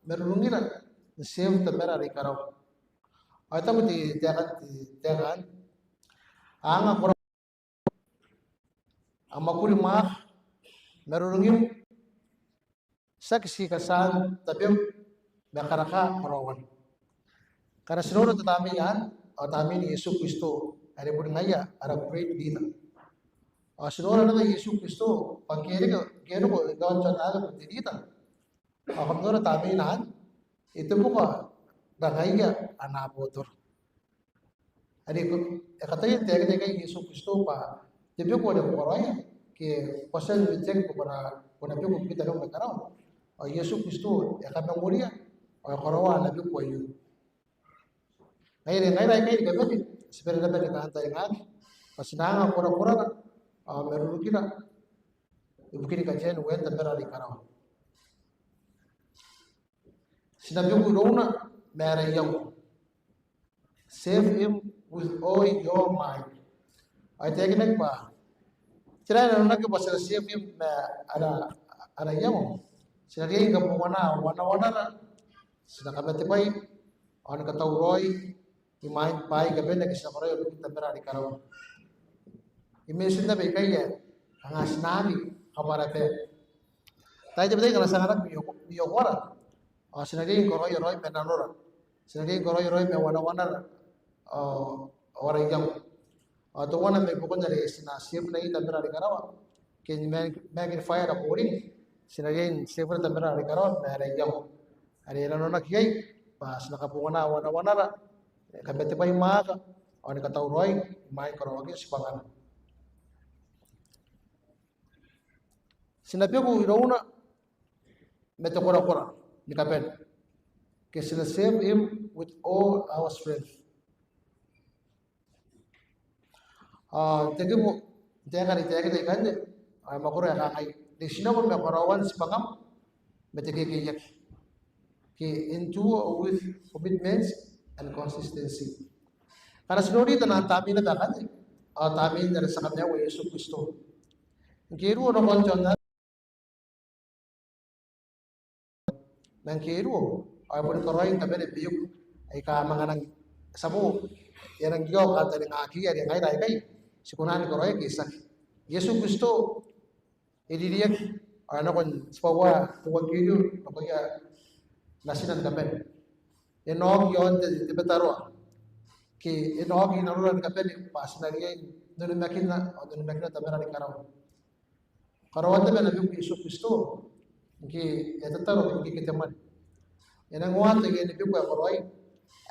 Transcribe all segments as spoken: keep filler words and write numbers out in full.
marurungira n serve Tamara are i karawa. Ao e taku te, te taeka, te taeka, a anga korakorana, a mwakuri mwaaka, marurungim, tiaki ti katean tabem ma karaka karaoan. Ngkana ti noora te Tamnei anne, ao Tamnein Iesu Kristo are bon ngaia ara great leader. Ao ti noora naba Iesu Kristo bwa ngke e roko, ngke e roko i aon Tionan te leader, ao kam noora Tamneina anne, e teboka ngaira ana abotoro. Are e kataia n taekinaki ikai Iesu Kristo bwa te beku are ko karaoia, ke ko a tia n weteaki bwa ko na, ko na beku ibukin tabem mai karawa, ao Iesu Kristo e kamangoria ao e karaoa ana beku aio. Ngaira, ngaira aikai ni kabane, ti bane naba ni kantaningaaki bwa ti na anga korakorana ao marurungira ibukin katean uean Tamara are i karawa. Ti na beku irouna ma ara iango. Serve him with all your might. Ao e taekinaki bwa tera ae nanonaki bwa ti na serve him ma ara, ara iango? Ti na riai ni kabongana wanawanara, ti na kamatebwai ao ni katauraoi imwain bwaai ni kabane ake ti na karaoia ibukin Tamara are i karawa. I mention naba ikai ae kanga ti na aki kabwarabwara. Tai tabetai ngkana ti anganaki mwiokoara, ao ti na riai ni karaoia raoi ma nanora, ti na riai ni karaoia raoi ma wanawanara ao, ao ara iango. Ao teuana mai buakon are ti na serve-na iai Tamara are i karawa, ke ni mag-, magnify ara calling, ti na riai ni serve-na Tamara are i karawa ma ara iango. Are e nanonaki iai bwa ti na kabongana wanawanara, kamatebwai mwaaka, ao ni katauraoi imwain karaoakin tibwangana. Ti na beku irouna ma te korakora ni kabane, ke ti na serve him with all our strength. Ao te kibu n taeka are I taekinna ikanne, ao e mwakuri ae kangai: reitinako ma karaoan tibwangam ma te kekeiaki, ke endure with commitment and consistency. Ngkana ti noori taian tamnei naba akanne, ao tamnein are ti a kamaiua Iesu Kristo. Ngke e ruo nakon Tionan, ma ngke e ruo, ao e boni karaoi ni kabane beku aika a manga nangi, tabo, e a nangi io kantaningaaki are ngaira aikai ti kona ni karaoia ke tiaki. Iesu Kristo e ririaki, ao e nako n tibwaua te euangkerio nakoia natina ni kabane. E na oki i aon te, te betaroa, ke e na oki i nanora ni kabane bwa ti na riai n onimakinna, ao n onimakinna Tamara are i karawa. Karaoan naba ana beku Iesu Kristo ngke e a tataro i Ketemane. E nangi uota iai ni beku ae karaoi,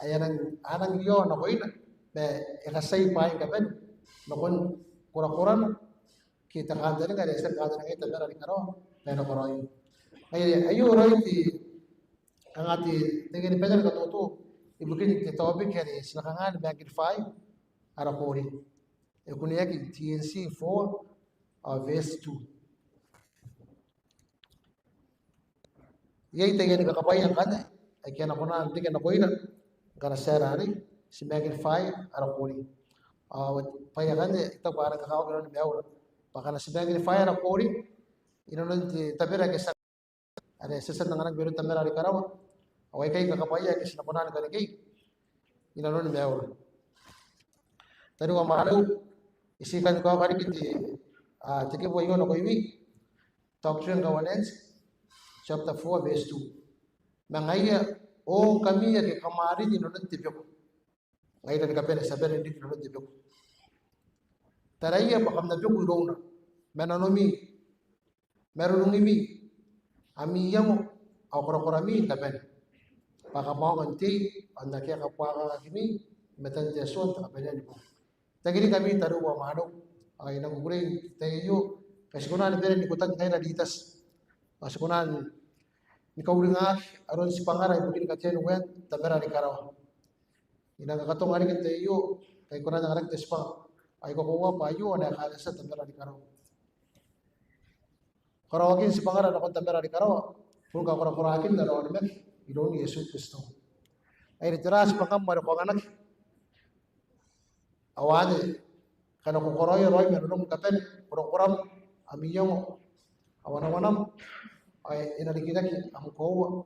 ae a nangi, a nangi io nakoina, ma e katiai bwaai ni kabane nakon korakorana, ke te kantaninga are e a tia ni kantaningaia Tamara are i karawa bwa e na karaoia. Ngaia aio raoi te, kanga te, te kani bane ni katoto ibukin te topic are ti na kanga ni magnify ara calling. E kuneaki T N C four, ao verse two. Iai taiani kakabwaia ngkanne aike a na kona n reke nakoira ngkana ti aera arei, ti magnify ara calling. Ao bwaai akanne I taku a rang kakawaki inanon maiura bwa ngkana ti magnify ara calling inanon te tabera ake ti a, are ti a tia n anganaki mairoun Tamara are i karawa, ao aikai kakabwaia ake ti na kona ni karekei inanon maiura. Tariu ao mwaneu, I tii kan kaoka riki te, a, te kibu aio nakoimi, Doctrine and Covenants, chapter four, verse two. Ma ngaia, O ngkami ake kam a rin inanon te beku. Ngaira ni kabane ti a bane n rin inanon te beku. Taraia bwa kam na beku irouna ma nanomi, marurungimi, ami iango, ao korakorami ni kabane, bwa kam aonga n tei ao n akea kabuakakakimi i matan te Atua n te kabanea ni bong. Tangirikami tariu ao mwaneu, ao I nang kukurei n te tai aio ngkai ti kona ni bane n ikotaki ngaira leaders, ao ti kona ni kauringaki aron tibwangara ibukin katean uean Tamara are i karawa. I nang kakatonga riki n te tai aio ngkai I kona n anganaki te tibwanga, ao I kakoaua bwa aio ana ekaretia Tamara are i karawa. Karaoakin tibwangara nakon Tamara are i karawa bon kakorakorakin ara onimaki iroun Iesu Kristo. Ai ngaia tera tibwangam are ko anganaki? Ao anne, ngkana ko karaoia raoi ma nanom ni kabane korakoram, ami iango, ao wanawanam, ao e na rikirake am koaua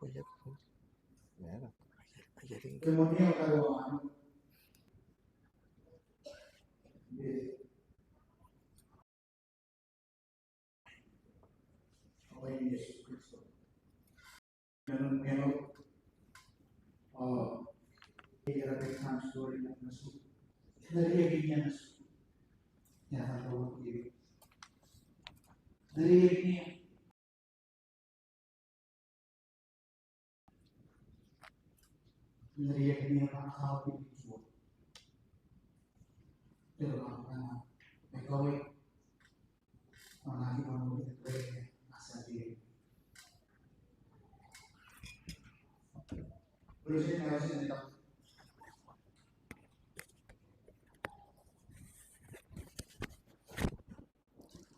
ko ia ko. Ia, ia, ia, ia. Te moan iango teuana. Ia. Ao Iesu Kristo. Nanon meno. Ao e ara bedtime story n ae natiia. Natiia ke natiia. Natiia ke natiia.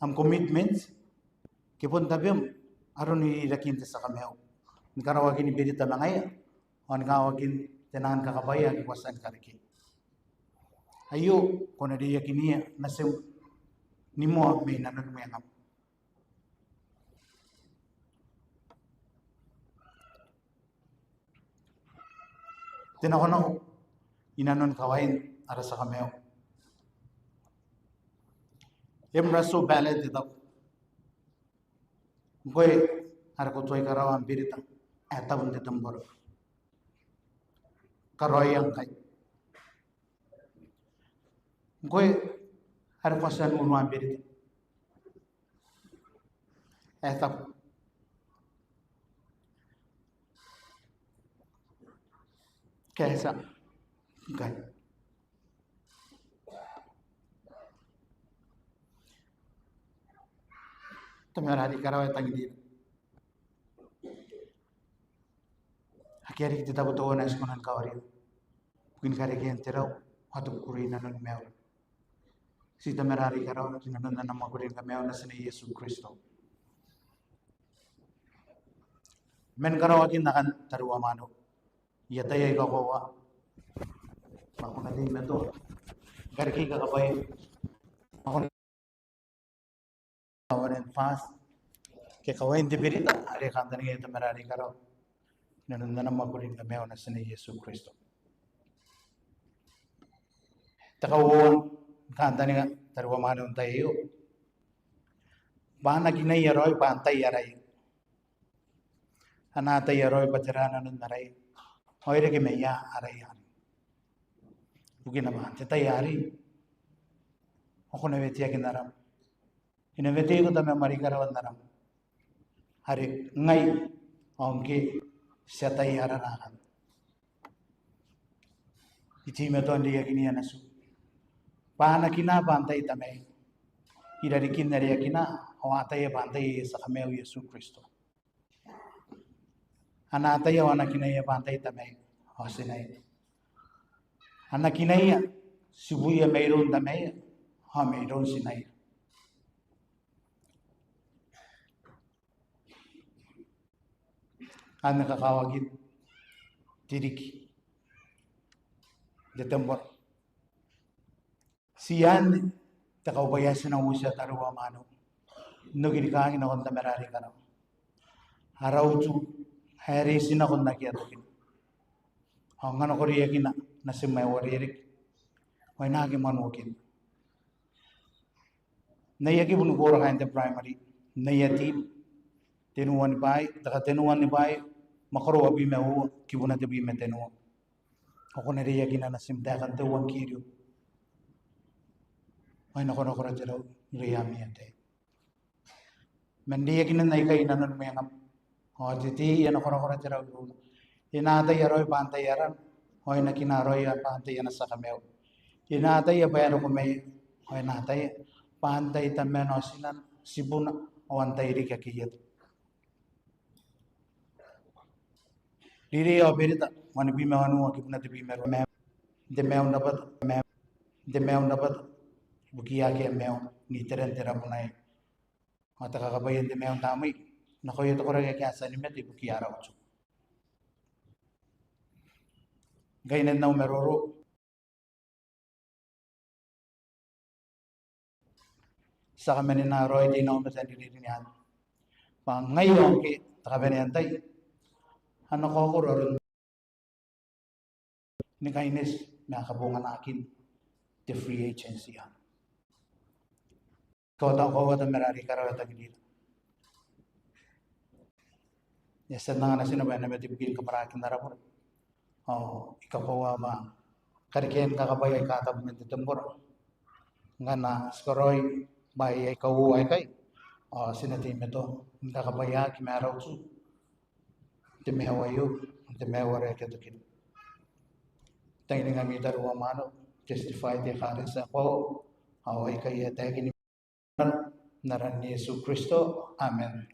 am commitment, ke bon tabem, aron irakin te tia kamaiu ni karaoakin berita ma ngaia, ao ni kawakin te nang kakabwaia ake ko a tia ni karekei. Aio ko na reiakinia natim ni moa mai nanon mwengam. Te nakonako inanon kawain ara tia kamaiu. Em raso bale te tabo. Ngkoe are ko tuai karaoa am berita ae tabu n te tembora. Karaoia ngkai. Ngkoe are ko a tia n urua am berita ae tabu. Kaeta ngkai. Tamara are i karawa, e tangirira. Akea riki te tabo teuana ae ti kona ni kawaria ibukin karekean te rau ao te kukurei inanon maiura. Ti Tamara are i karawa, inanon ana mwakuri ni kamaiu Natina Iesu Kristo. Man karaoakin akan tariu ma mwaneu, I ataia ae I kakoaua bwa ko na teimatoa ni karekei kakabwaia nakon kawain te berita are e kantaningaia Tamara are i karawa, inanon ana mwakuri ni kamaiu Natina Iesu Kristo. Te kauoua ni kantaninga tariu ma mwaneu n tai aio, bwa a na kinaia raoi bwa antai araia. A na ataia raoi bwa tera nanon araia ao e reke mai ia araia. Ibukina bwa n te tai arei ao ko na weteaki n aram. I na weteiko Tamara are i karawa n aram, are ngai ao ngke ti ataia arara akanne. I teimatoa n reiakinia natiu bwa a na kina bwa antai tamaia, irarikin are a kina ao a ataia bwa antai aia tia kamaiu Iesu Kristo. A na ataia ao a na kinaia bwa antai tamaia ao tinaia. A na kinaia tibuia mairoun tamaia ao mairoun tinaia. Anne kakawakin te riki n te tembora. Ti anne te kaubwai ae ti na uotia tariu ma mwaneu n oki rikaaki nakon Tamara are i karawa. Ara utu ae reitinako n akea tokina ao ngkana ko reiakina natim ae uarereke ao e na aki mwanuokina. N aia kibu ni koora kaain te primary, n aia team, tenua ni bwai, te katenua ni bwai, mwakoro uabwi ma uoua kibuna tebwi ma tenua. Ao ko na reiakina natim n taekan te euangkerio ao e nakonakora te rau irouia ami ataei. Man reiakinan aikai inanon mwengam ao te tei e nakonakora te rau irouna. E na ataia raoi bwa antai aran ao e na kina raoi bwa antai ana tia kamaiu. E na ataia bwa e roko maia ao e na ataia bwa antai tamana ao tinana, tibuna ao antai riki ake ieta. Reirei ao Berita wanibwi ma wanua kibuna tebwi ma ruaiwa. Maiu, n te maiu n rabwata, maiu, n te maiu n rabwata ibukiia ake a maiu n iteran te rabunai. Ao te kakabwaia n te maiu n tamnei nakoia te koraki ake a tia ni mate ibukiia ara utu. Ngkai I nang maroro, ti a kamanena raoi te inaomata n rinerine anne bwa ngaia ao ngke te kabanea n tai a na kaokoro aron ni kaineti ma kabonganaakin te free agency anne. Kaota, kaota Tamara are i karawa, e tangirira. E a tia n anga natina bwa e na mate ibukin kabwaraakin ara bure. Ao I kakoaua bwa karekean kakabwaia aika tabu man te tembora, ngkana ti karaoi bwaai aika uoua aikai, ao ti na teimatoa ni kakabwaiaaki ma ara utu n te maiu aio, n te maiu are akea tokina. Kainingami tariu ao mwaneu, testify te ekaretia ae koaua, ao aikai ae taekin n aran Iesu Kristo. Amen.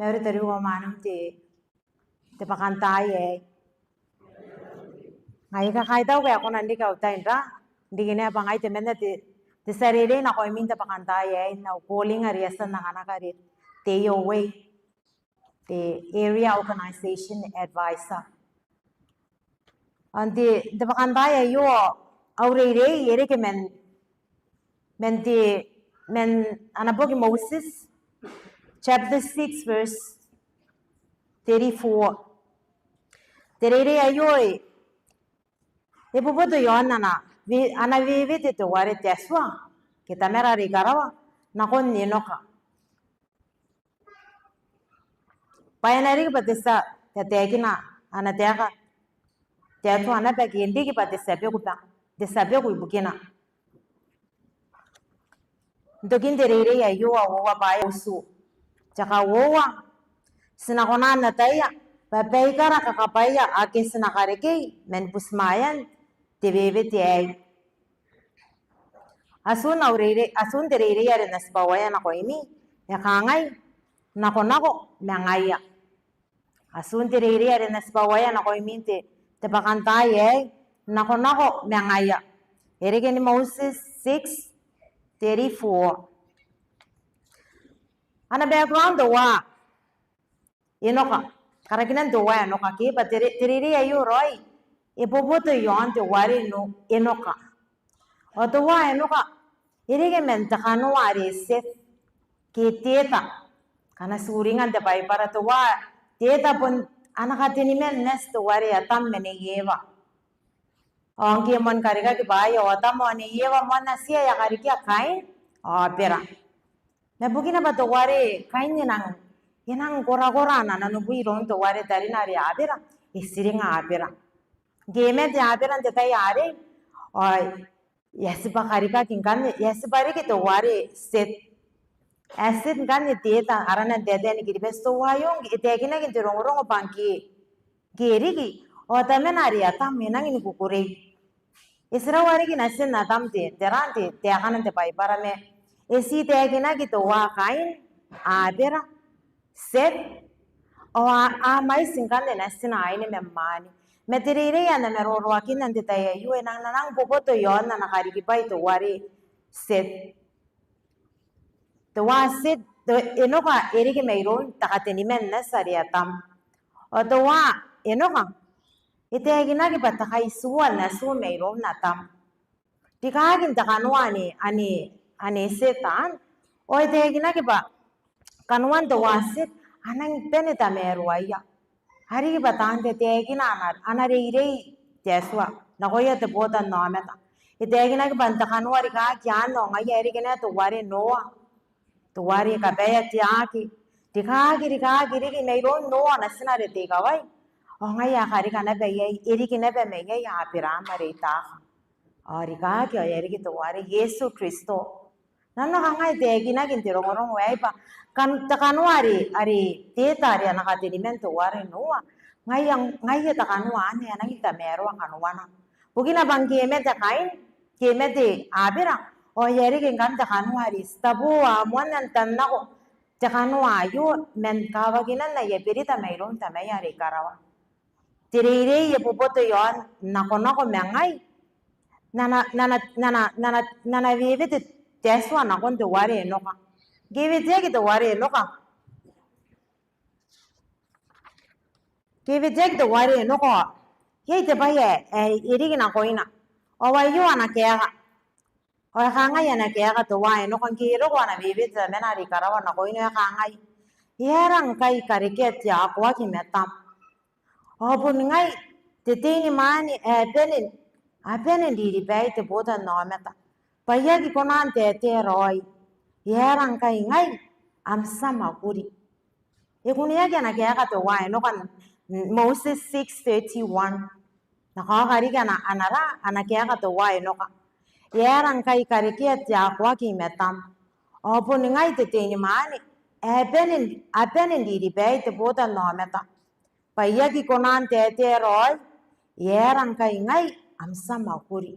Mauri tariu ao mwaneu n te, te bwakantaai aei. Ngai I kakaitau bwa e kona n reke au tai n ra, n rikina bwa ngai temanna te, te tia reirei nakoimi n te bwakantaai aei, n au calling are e a tia n anganaki are te A O A, te Area Organization Advisor. Ao n te, te bwakantaai aio, au reirei e reke man, man te, man ana boki Moses, chapter six, verse thirty-four. Te reirei aio e, e boboto iaon ana, we-, ana wewete teuare te Atua ke Tamara are i karawa nakon Enoka. Bwa e na riki bwa te tia, te tia taekina ana taeka te Atua naba ke e riki bwa te tia beku, te tia beku ibukina. N tokin te reirei aio ao uoua bwaai au utu. Te kauoua, ti na kona n ataia bwa baikara kakabwaia ake ti na karekei man butimwaean te wewete aei. Atun au reirei, atun te reirei are N na tibwaia nakoimi, e kangai: Nakonako ma ngaia. Atun te reirei are N na tibwaia nakoimi n te, te bwakantaai aei, Nakonako ma ngaia. E reke ni Moses six thirty-four. Ana background teuae Enoka. Karakinan teuae Enoka ke bwa te re-, te reirei aio raoi e boboto iaon teuare Eno-, Enoka. Ao teuae Enoka e reke man te kanoa are Seth ke Teta. Ngkana ti uringa n te Baibara teuae Teta bon ana kateniman nati teuare Atam ma Nei Ewa. Ao ngke e moan karikaki bwaai ao Atam ao Nei Ewa, moan natiia ae a karikia Kain ao Abera. Ma bukina bwa teuare Kain e nang, e nang korakora ana nanobwi iroun teuare tarina are Abera, e tiringa Abera. Ngke e mate Abera n te tai arei, ao e a tibwa karikaki ngkanne, e a tibwa riki teuare Seth. Ae Seth ngkanne Teta, arana n taetae ni Kiribati. Teuaio ngke e taekinaki n te rongorongo bwa ngke, ngke e riki ao tamana are Atam e nangi ni kukurei. E tiraua riki natin Atam te, te ran te, te taekana n te Baibara, ma e ti taekinaki teuae Kain, Abera, Seth, ao a, a mwaiti ngkanne natina aine ma mwaane. Ma te reirei ae N na maroroakinna n te tai aio e nang, na nang boboto iaon ana karikibwai teuare Seth. Teuae Seth, te, Enoka e reke mairoun te kateniman nati are Atam. Ao teuae Enoka e taekinaki bwa te kaitiua n atiu mairoun Atam. Rikaaki n te kanoa ane, ane, ane Seth anne. Ao e taekinaki bwa kanoan teuae Seth a nang bane tamaroaia. A riki bwa taan tataekina ana, ana reirei te Atua nakoia te botannaomata. E taekinaki bwa n te kanoa rikaaki anne ao ngaia e reke naba teuare Noa, teuare kabaea te aake. Rikaaki, rikaaki riki mairoun Noa natina are te ikawai ao ngaia e karika naba iai, e riki naba mai iai Aberaam are Itaaka. Ao rikaaki ao e a reke teuare Iesu Kristo. Nanona kanga e taekinaki n te rongorongo aei bwa kan-, te kanoa are, are Teta are ana kateniman teuare Noa, ngaia, ngaia te kanoa anne ae nangi tamaroa kanoana. Bukina bwa ngke e mate Kain, ngke e mate Abera, ao e a reke ngkanne te kanoa are Seth. Tabo a moanna n tannako te kanoa aio man kawakinan aia berita mairoun Tamaia are i karawa. Te reirei e boboto iaon nakonako ma ngai, n ana, n ana, n ana, n ana, n ana wewete te Atua nakon teuare Enoka. Ngke e weteaki teuare Enoka, ngke e weteaki teuare Enoka, iai te bwai ae, ae e riki nakoina. Ao aio ana kaeka. Ao e kangai ana kaeka teuae Enoka ngke e roko ana wewete tamana are i karawa nakoina, ao e kangai: E aera ngkai I karekea te akoaki i matam? Ao bon ngai te teinimwaane ae bane, a bane n riribai te botannaomata, bwa I aki kona n taetae raoi. E aera ngkai ngai am tia mwakuri? E kuneaki ana kaeka teuae Enoka n Moses six thirty-one. N na kaoka riki ana, ana ra, ana kaeka teuae Enoka. E aera ngkai I karekea te akoaki i matam? Ao bon ngai te teinimwaane ae bane, a bane n riribai te botannaomata, bwa I aki kona n taetae raoi. E aera ngkai ngai am tia mwakuri?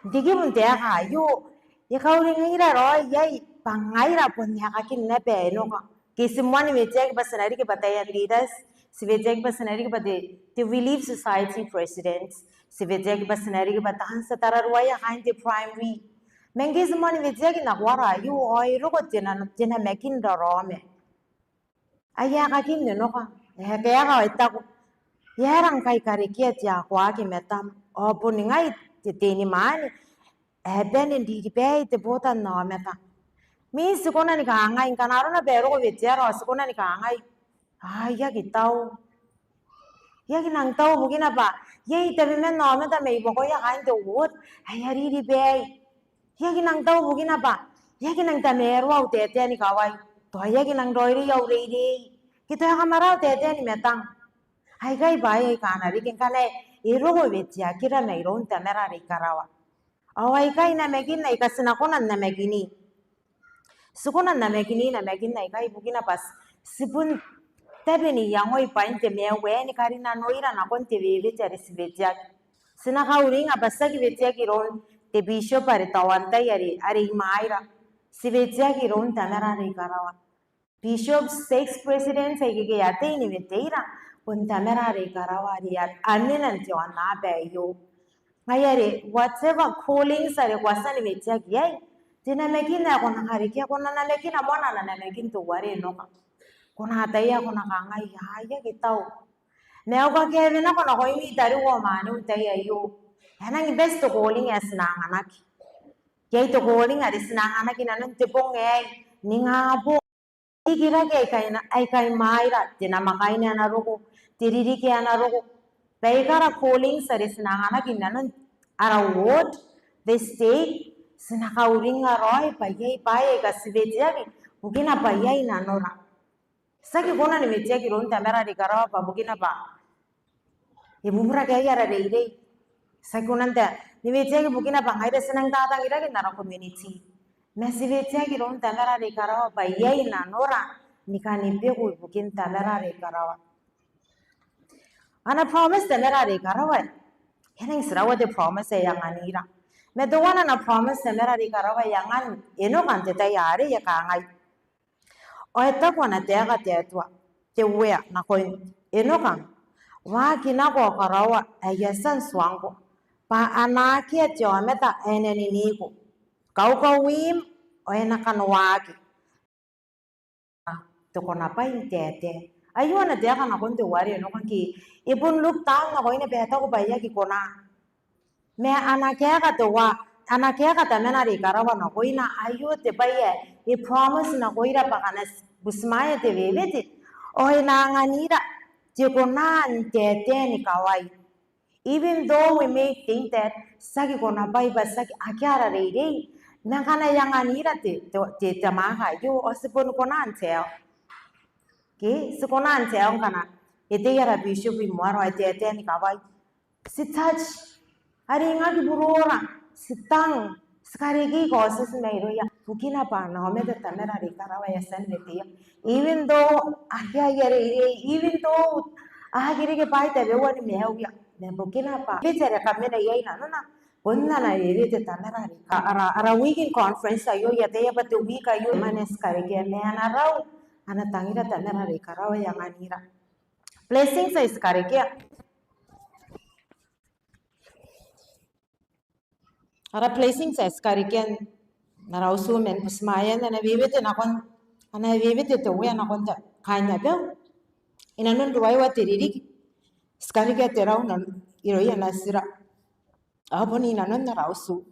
N te kibu n taeka aio, e kauringira raoi iai bwa ngaira bon aekakin naba Enoka. Ngke ti moan weteaki bwa ti na riki bwa taian leaders, ti weteaki bwa ti na riki bwa te, te Relief Society president, ti weteaki bwa ti na riki bwa taan tia tararuaia kaain te primary. Ma ngke ti moan weteaki nako ara aio, ao e roko te na, te namakin raraoma. Ai aekakin Enoka, e kaeka ao e taku: E aera ngkai I karekea te akoaki i matam? Ao bon ngai te teinimwaane ae bane n riribai te botannaomata. Ma ti kona ni kangai, ngkana arona bwa e roko weteara, ao ti kona ni kangai: A, I aki tau. I aki nang tau bukina bwa iai tabeman aomata mai buakoia kaain te ward ae a riribai. I aki nang tau bukina bwa I aki nang tamaroa au taetae ni kawai, tao I aki nang raoiroi au reirei, ke tao e kamara au taetae ni matang. Aikai bwaai aika a na riki ngkana e roko weteakira mairoun Tamara are i karawa. Ao aikai namakin aika ti na kona n namakini. Ti kona n namakini namakin aikai bukina bwa ti bon tabe n iangoi bwain te maiu ae ni karinanoira nakon te wewete are ti weteaki. Ti na kauringa bwa ti aki weteaki iroun te bishop are tauantai are, are imwaira. Ti weteaki iroun Tamara are i karawa. Bishop, stake president, aikekei a tei ni weteira, bon Tamara are i karawa are a mena n te aonnaba aio. Ngaia are whatever callings are ko a tia ni weteaki iai, te namakin ae ko na karekea, ko na namakina moa ana namakin teuare Enoka. Ko na ataia, ko na kangai, a, I aki tau. Ma au kakewe nako nakoimi tariu ao mwaneu n te tai aio. E a nangi bati te calling ae ti na anganaki. Iai te calling are ti na anganaki inanon te bong aei, ningabong. Ikirake aikai, aikai imwaira, te namwakaina ae na roko, te ririki ae na roko. Baikara callings are ti na anganaki inanon ara ward, the stake, ti na kauringa raoi bwa iai bwaai aika ti weteaki bukina bwa iai nanora. Ti aki kona ni weteaki iroun Tamara are i karawa bwa bukina bwa e bubura ke iai ara reirei. Ti aki kona n te, ni weteaki bukina bwa ngaira ti nang tatangiraki n ara community. Ma ti weteaki iroun Tamara are i karawa bwa iai nanora ni kani beku ibukin Tamara are i karawa. Ana promise Tamara are i karawa, e a nangi tiraua te promise ae e anganira. Ma teuana ana promise Tamara are i karawa ae e angan Enoka n te tai arei e kangai. Ao e taku ana taeka te Atua, te Uea, nakoim, Enoka, waaki nako ao karaoa ae I a tia n tuangko, bwa a na akea te aomata ae na niniko. Kaukauim ao e na kanoaki. Te konabwai n taetae. Aio ana taeka nakon teuare Enoka ngke e bon look down nakoina bwa e taku bwa e aki kona. Ma ana kaeka teua, ana kaeka Tamana are i karawa nakoina, aio te bwai ae e promise nakoira bwa ngkana ti butimwaea te wewete, ao e na anganira te kona n taetae ni kawai. Even though we may think that ti aki konabwai bwa ti aki, akea ara reirei, ma ngkana e anganira te, te, te, te mwaaka aio, ao ti bon kona n taetae. Ke, ti kona n taetae ngkana e tei ara bishop i moara ao e taetae ni kawai. Ti touch, are ngaki burora, ti tang, ti karekei kaotioti mairouia, bukina bwa ana aomata Tamara are i karawa ae e a tia n weteia. Even though akea aia reirei, even though a aki reke bwaai tabeua ni maiuia, ma bukina bwa te wewete are kam mena iai nanona, bon ana wewete Tamara are i karawa. Ara, ara weekend conference aio, I ataia bwa te week aio, mwane ti karekea, ma ana rau, ana tangira Tamara are i karawa ae e anganira. Blessings ae ti karekea. Ara blessings ae ti karekea n ara utu man butimwaean ana wewete nakon, ana wewete te Uea nakon ta, kaain abau. Inanon ruaiwa te ririki, ti karekea te rau irouia natira. Ao bon inanon ara utu.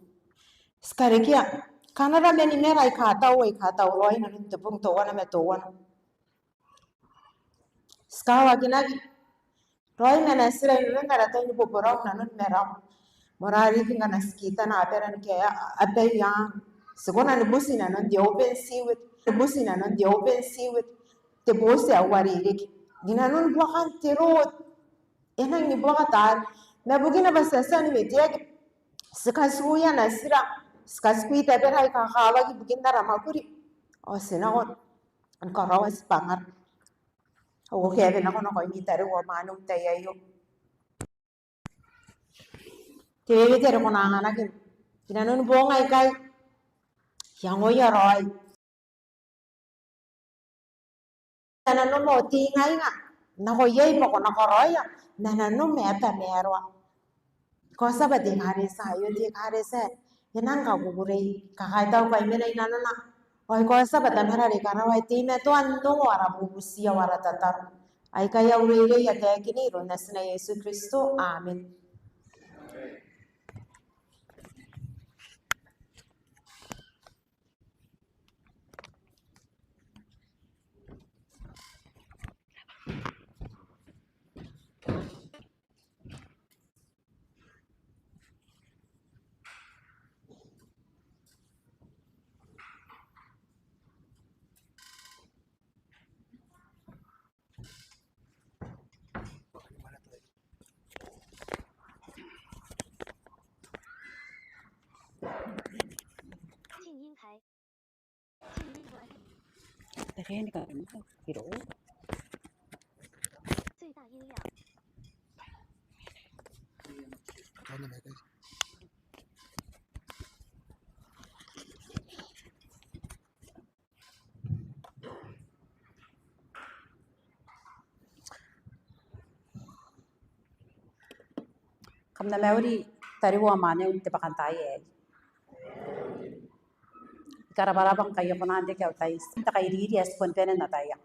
Ti karekea kanara mani mera aika tau, aika tauraoi inanon te bong teuana ma teuana. Ti kawakinaki raoi ma natira inanon ara tai ni boborau inanon marawa. Moarara riki ngkana ti kitana abara ni kaea, Aba ae Iang. Ti kona ni buti inanon te open sea with, ni buti inanon te open sea with te booti ae uarereke. Inanon buakan te roo, e nang ni buaka taari. Ma bukina bwa ti a tia ni weteaki, ti katuia natira, ti katikui tabera aika kakawaki ibukin ara mwakuri, ao ti nako ni karaoa tibwangara. Ao ko kaewe nako nakoimi tariu ao mwaneu n te tai aio. Te wewete are ko na anganaki inanon boong aikai, iangoia raoi. Ma nanom ao te ingainga nako iai bwa ko na karaoia ma nanom ae tamaroa. Kaotia bwa te ekaretia aio te ekaretia ae nang kakukurei, kakaitau kai mena inanona. Ao I kaotia bwa Tamara are i karawa e teimatoa n ongo ara bubuti ao ara tataro. Aikai au reirei ae I taekinna iroun Natina Iesu Kristo. Amen. Kam na mauri tariu ao mwaneu n te bwakantaai aei. I karabwarabwa ngkai e kona n reke au tai n te kairiri ae ti bon bane n ataia.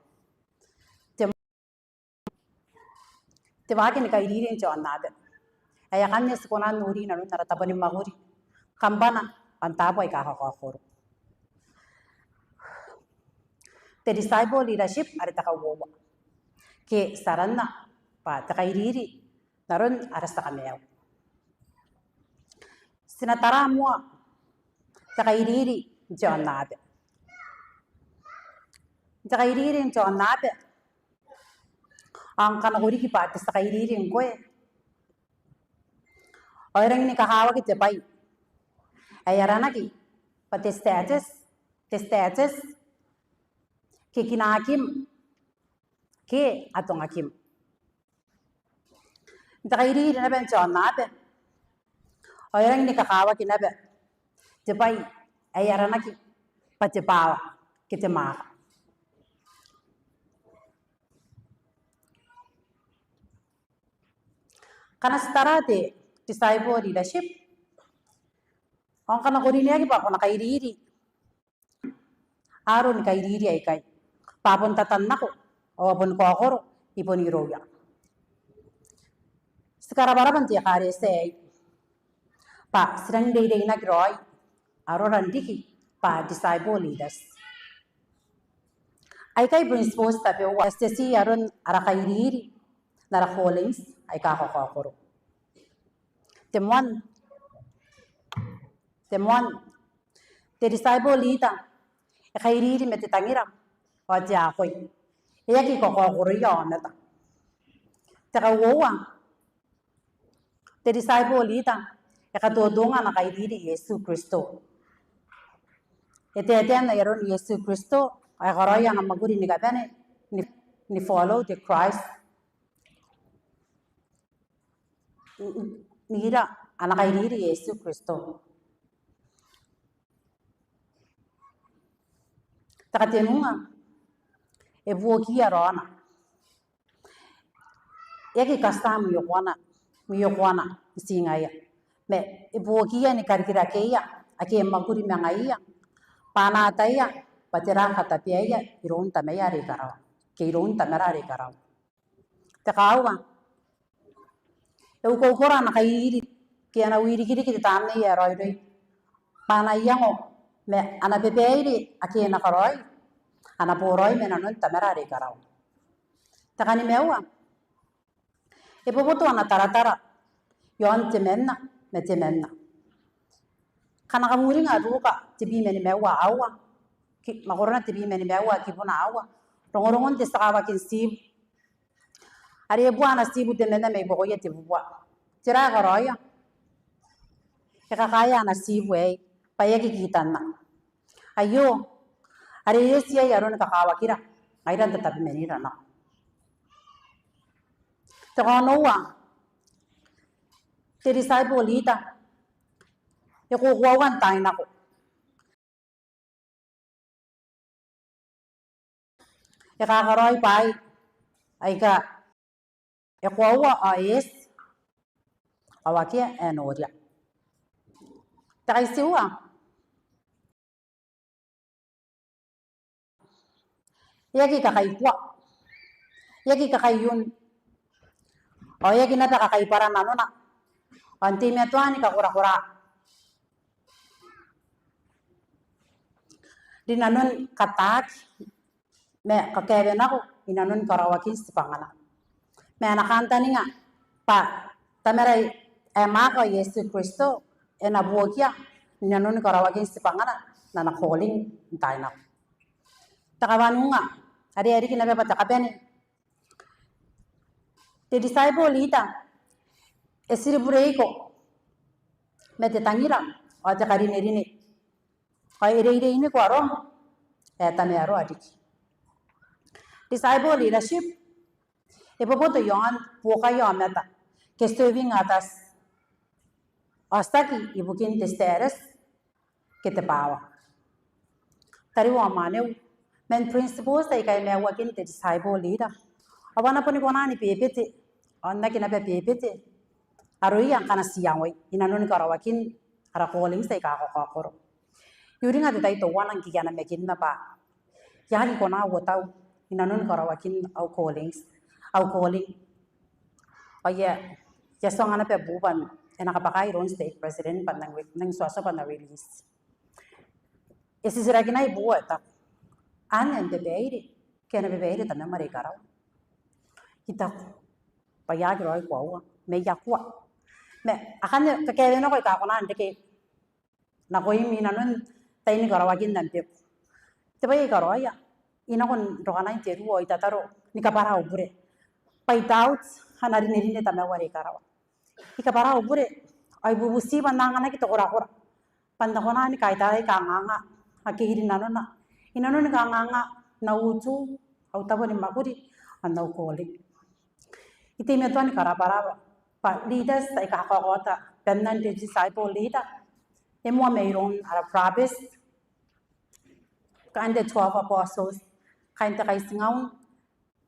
Te, te waaki ni kairiri n te aonnaba ae akanne ti kona n nori inanon ara tabo ni mwakuri, kambana ao n taabo aika kakaokoro. Te disciple leadership are te kauoua, ke ti aranna bwa te kairiri n aron ara tia kamaiu. Ti na tara moa te kairiri n te aonnaba. Te kairiri n te aonnaba, ao ngkana ko riki bwa te tia kairiri ngkoe, ao e rangi ni kakawaki te bwai ae aranaki bwa te status, te status, ke kinaakim, ke atongakim. N te kairiri naba n te aonnaba, ao e rangi ni kakawaki naba te bwai ae aranaki bwa te power, ke te mwaaka. Ngkana ti tara te disciple leadership, ao ngkana ko rineaki bwa ko na kairiri aron kairiri aikai, bwa a bon tatan nako ao a boni kaokoro i bon irouia. Ti karabwarabwa n te ekaretia aei bwa ti rangi n reireinaki raoi arora n riki bwa disciple leaders. Aikai principles tabeua ae ti teti aron ara kairiri n ara callings aika kakaokoro. Te moan, te moan, te disciple leader e kairiri ma te tangira ao te akoi. E aki kakaokoroia aomata. Te kauoua, te disciple leader e katotonga ana kairiri Iesu Kristo. E taetae n ai aron Iesu Kristo ao e karaoia ana mwakuri ni kabane ni, ni follow the Christ. N, n, n ira ana kairiri Iesu Kristo. Te katenua, e buokiia raona. E aki katia mwiokoana, mwiokoana n tii ngaia, ma e buokiia ni karikirakeia ake a mwakuri ma ngaiia, bwa a na ataia bwa tera katabeaia iroun Tamaia are i karawa, ke iroun Tamara are i karawa. Te kaaua, e ukoukora ana kairiri ke ana wirikiriki te Tamnei ae Raoiroi, Bwa ana iango ma ana babaire ake e na karaoi, ana boraoi ma nanon Tamara are i karawa. Te kanimaua, e boboto ana taratara iaon temanna ma temanna. Ngkana kam uringa Ruka tebwi ma nimaua aua, ki-, mwakorona tebwi ma nimaua kibuna aua, rongorongon te tia kawakin tiibu are e bua ana tiibu temanna mai buakoia tebubua. Tera ae e karaoia? E kakaea ana tiibu aei bwa e aki kitanna. Aio are e eti iai aron kakawakira ngaira n tatabemanira nako. Te kaonoua, te disciple leader e kokoaua n taai nako. E kakaraoi bwaai aika e koaua ao e eti ao akea ae e noria. Te kaitiua, e aki kakaikua, e aki kakaiun, ao e aki naba kakaibwara nanona, ao n teimatoa ni kakorakora rinanon kataaki ma kakaewenako inanon karaoakin tibwangana. Ma ana kantaninga bwa Tamara ae mwaaka, Iesu Kristo, e na buokia inanon karaoakin tibwangana n ana calling n taai nako. Te kawanunga, are e riki naba bwa te kabane, te disciple leader e tiribureiko ma te tangira ao te karinerine, ao e reireiniko arom ae tamaroa riki. Disciple leadership e boboto iaon buokaia aomata ke serving others, ao tiaki ibukin te status ke te power. Tariu ao mwaneu, man principles aika maiuakin te disciple leader, ao a na boni kona ni bebete, ao n aki naba bebete aroia ngkana ti iangoi inanon karaoakin ara callings aika kakaokoro. I uringa te tai teuana ngke I a namakinna bwa I aki kona au otau inanon karaoakin au callings, au calling. Ao I a, I a tuanga naba buu bwa e na kabwakai iroun stake president bwa N nang, N nang tuatua bwa N na release. E titirakinai buu ae taku, "Anne am babaire ke ana babaire Tamam are i karawa?" I taku bwa I aki raoi koaua, ma I a kua. Ma akanne kakaewenako aika kona n reke nakoimi inanon tain karaoakin am beku. Te bwai ae I karaoia, I nako n rokanain te ruu ao I tataro ni kabwara au bure bwa I doubt ana rinerine Tamau are i karawa. I kabwara au bure ao I bubuti bwa N na anganaki te korakora bwa N na kona ni kaitarai kanganga ake I rinanona inanon kanganga n au utu, au tabo ni mwakuri ao n au calling. I teimatoa ni karabwarabwa bwa leaders aika kakaota bannan te disciple leader e moa mairoun ara brabes, kaain te twelve apostles, kaain te kaitingaun,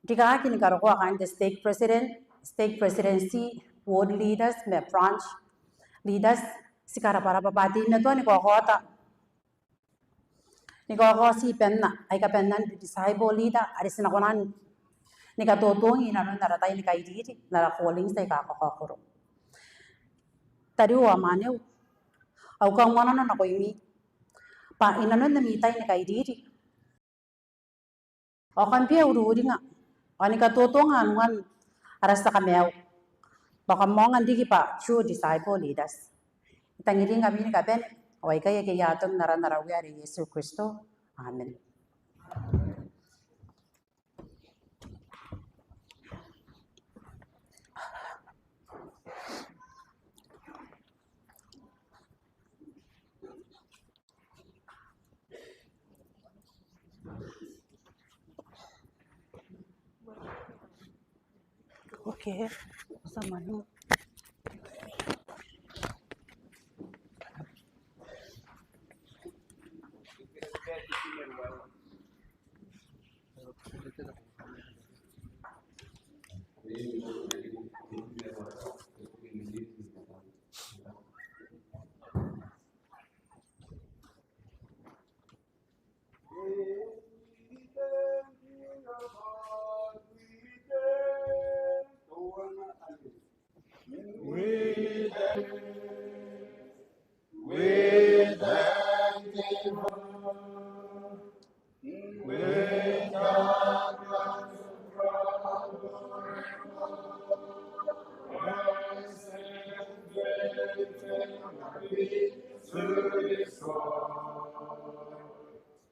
rikaaki ni karokoa kaain te stake president, stake presidency, ward leaders ma branch leaders. Ti karabwarabwa bwa a teimatoa ni kaokaota ni kaokaoti banna aika bannan te disciple leader are ti na kona ni katotongi inanon ara tai ni kairiri n ara callings aika kakaokoro. Tariu ao mwaneu, au kaunganano nakoimi bwa inanon ami tai ni kairiri ao kam bia uringa ao ni katotonga anuan ara tia kamaiu bwa kam aonga n riki bwa true disciple leaders. I tangiringkami ni kabane ao aikai ake I a atongi n aran ara Uea are Iesu Kristo. Amen. Okay, sama nu.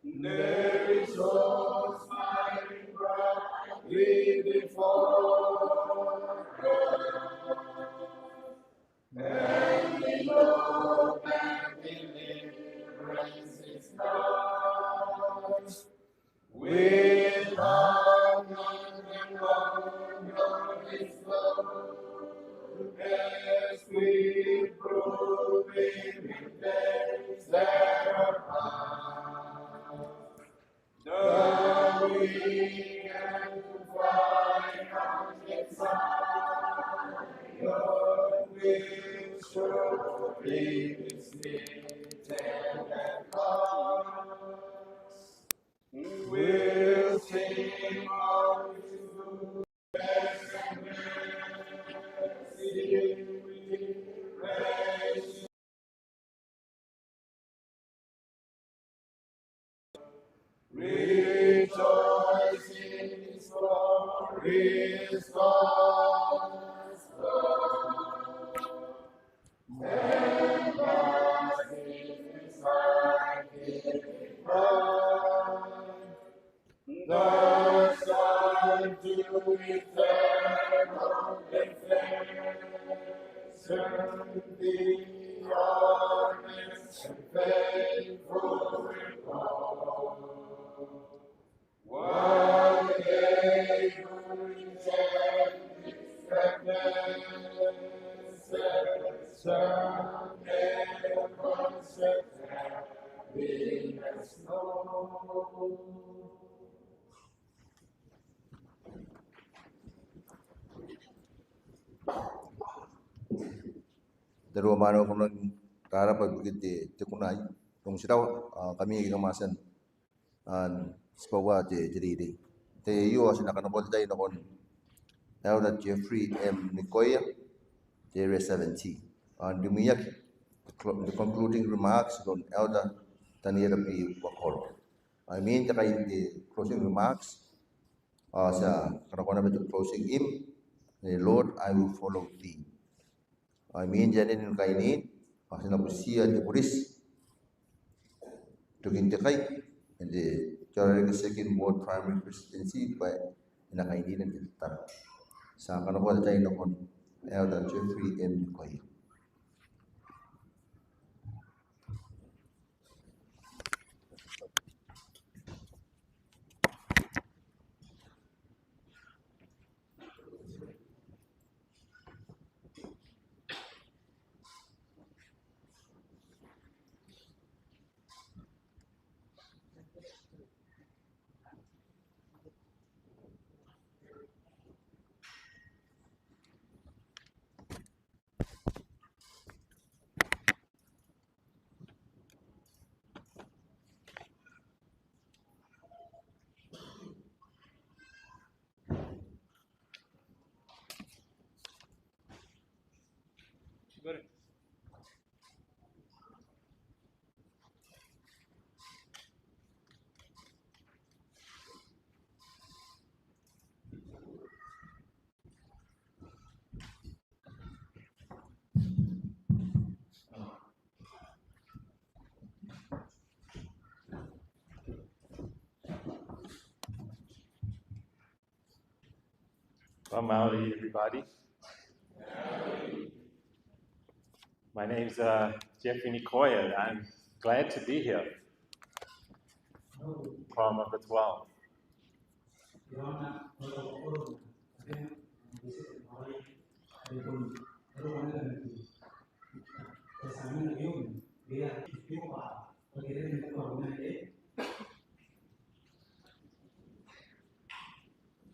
They rejoice mighty brightly before God, and behold, their deliverance is nigh. With honor and glory, as we prove in the days that are past, the weak and contrite in Zion will surely be smitten at last. We'll sing of his goodness and mercy, we praise. Rejoice in his glorious gospel. And blessed is thy giving pride. The Son to eternal perfection, the honest and faithful report. What a privilege that blessed Son ever once again we must know. Te ruamwananga, ko na rarabwa ibukin te, te kuna aei. Tong tirawa, a, kam ike kam a tia n tibwaua te, te reirei. Te aio ti na kanakoa te tai nakon Elder Jeffrey M. Nikoia, te Reverend. Ao n rimwiaki, te clo-, te concluding remarks from Elder Taniela B. Wakolo. Imwin te kai, te closing remarks, ao ti a kanakoa naba te closing hymn, e, Lord, I Will Follow Thee. Ao imwin te anene ni kaineti, ao ti na butiia te buriti n tokin te kai, n te Tia Babaire Second Ward Primary Presidency, bwa e na kaineti n te tataro. Ti a kanakoa te tai nakon Elder Jeffrey M. Nikoia. Well, mauri, everybody. My name's, uh, Jeffrey Nikoia. I'm glad to be here. Quorum of the Twelve.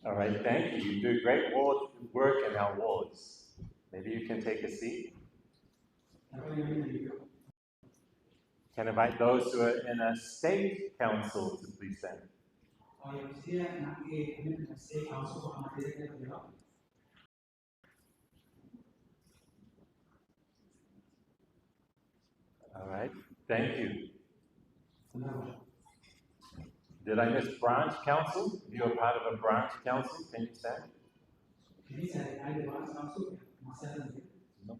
All right, thank you. You do great wa-, work in our wards. Maybe you can take a seat. Can invite those who are in a stake council to please stand. All right, thank you. Did I miss branch council? If you're part of a branch council, can you stand? No.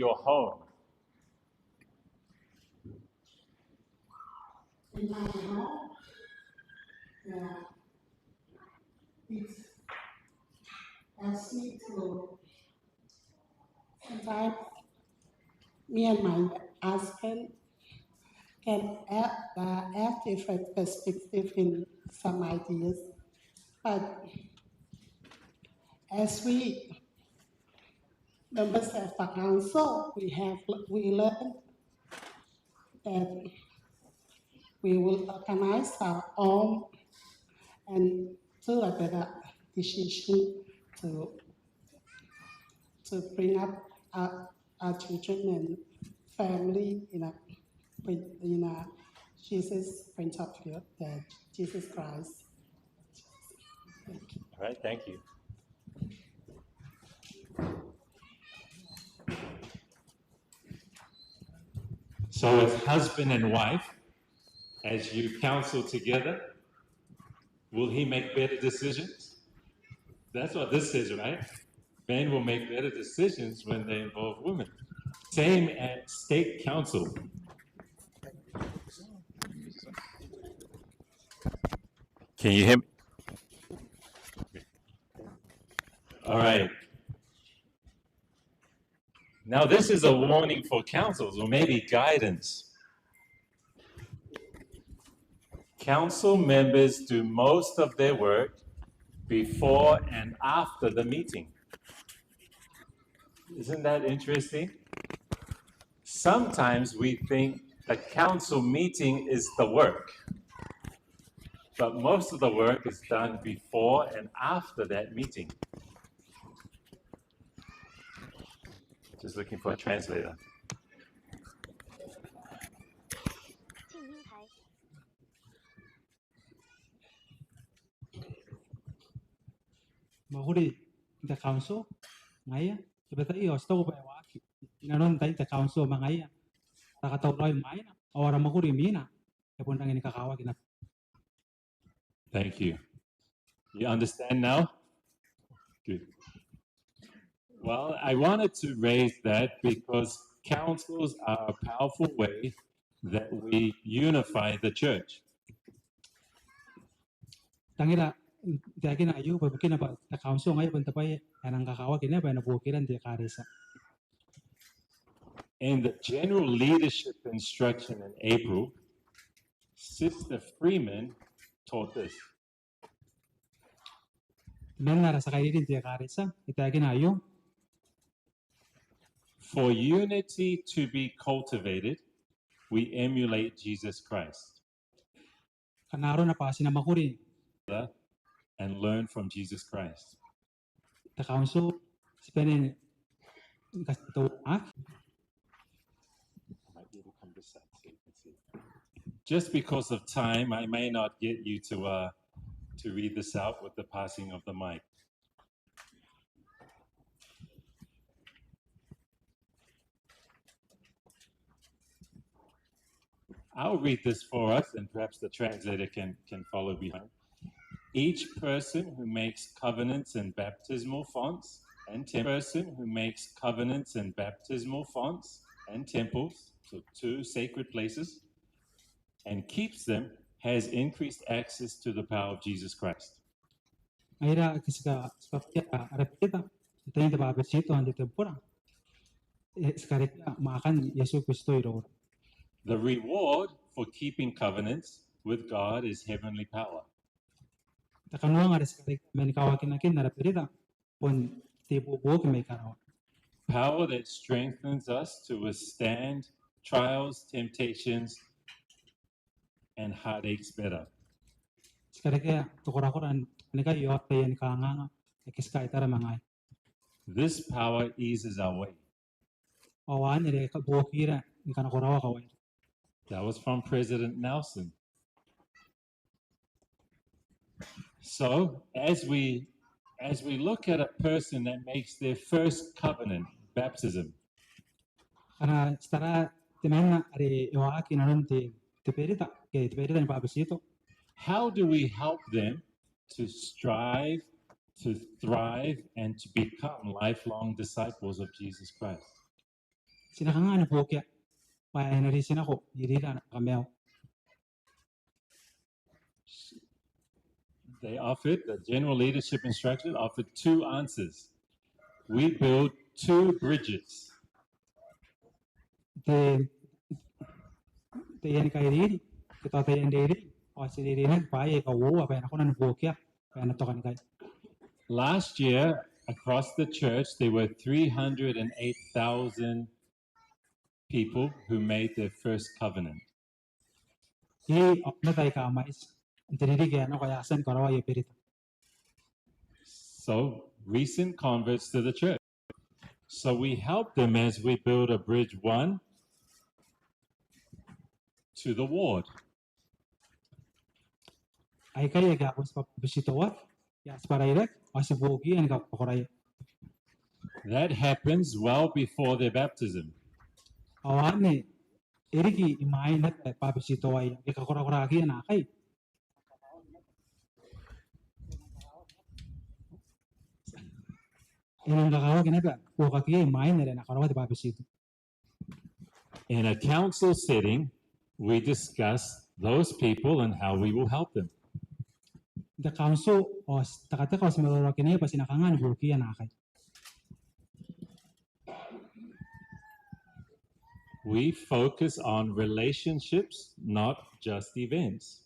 your home. In my home, uh, it's easy to sometimes me and my husband can add, uh, add different perspective in some ideas. But as we members of the council, we have, we learn that we will organize our own and do a better decision to, to bring up our, our children and family in a, in a Jesus point of view, that Jesus Christ. Thank you. All right, thank you. So as husband and wife, as you counsel together, will he make better decisions? That's what this says, right? Men will make better decisions when they involve women. Same at stake council. Can you hear me? All right. Now, this is a warning for councils, or maybe guidance. Council members do most of their work before and after the meeting. Isn't that interesting? Sometimes we think the council meeting is the work, but most of the work is done before and after that meeting. Just looking for a translator. Mwakuri n te council ngaia, tabetai ao ti taku bwa e waaki inanon tain te council ma ngaia, ara katauraoi imwaina ao ara mwakuri imwina e bon rangi ni kakawaki naba. Thank you. You understand now? Good. Well, I wanted to raise that because councils are a powerful way that we unify the church. Tangira n taekina aio bwa ibukina bwa te council ngaia bon te bwai ae e nang kakawaki naba ana buokira n te ekaretia. In the general leadership instruction in April, Sister Freeman taught this. Temanna ara tia kairiri n te ekaretia e taekina aio. For unity to be cultivated, we emulate Jesus Christ. Ngkana arona bwa ti na mwakuri and learn from Jesus Christ. Te council, ti bane ni katiteuaki. Just because of time, I may not get you to, uh, to read this out with the passing of the mic. I'll read this for us, and perhaps the translator can, can follow behind. Each person who makes covenants in baptismal fonts and tem-, person who makes covenants in baptismal fonts and temples, so two sacred places, and keeps them, has increased access to the power of Jesus Christ. Ngaira ake ti kababaia ara berita n tain te bwabetito ao n te tembora, e, ti karekea mwaakan Iesu Kristo iroura. The reward for keeping covenants with God is heavenly power. Te kaniwanga are ti karekea man kawakinakin ara berita bon te ibuobuoki mai karawa. Power that strengthens us to withstand trials, temptations, and heartaches better. Ti karekea te korakora n tokanikai ao taiani kanganga ake ti kaitara ma ngaia. This power eases our way. Ao anne are e kabuokira ni kanakoraoa kawaira. That was from President Nelson. So, as we, as we look at a person that makes their first covenant, baptism, ngkana ti tara temanna are e waaki inanon te, te berita, ke te berita ni bwabetito, how do we help them to strive, to thrive, and to become lifelong disciples of Jesus Christ? Ti na kanga ni buokia bwa e na riai n nako irira ana kamaiu? They offered, the general leadership instruction offered two answers. We build two bridges. Te, taian kairiri, ke tao taian reirei, ao ti reireinaki bwaai aika uoua bwa e na kona ni buokia bwa e na tokanikai. Last year, across the church, there were three hundred and eight thousand people who made their first covenant. Iai aomata aika mwaiti n te ririki ae nako ae a tia ni karaoi aia berita. So, recent converts to the church. So we help them as we build a bridge one to the ward. Aikai ake a bon tibwa bwabetitoaki, a tibwa rairaki, ao ti buokiia ni kakorakoraia. That happens well before their baptism. Ao anne e riki imwain naba bwabetitoaia, ni kakorakorakiia naakai. E nang kakawaki naba buokakiia imwain are e na karaoa te bwabetito. In a council setting, we discuss those people and how we will help them. N te council ao ti tekateka ao ti maroroakinna bwa ti na kanga ni buokiia naakai. We focus on relationships, not just events.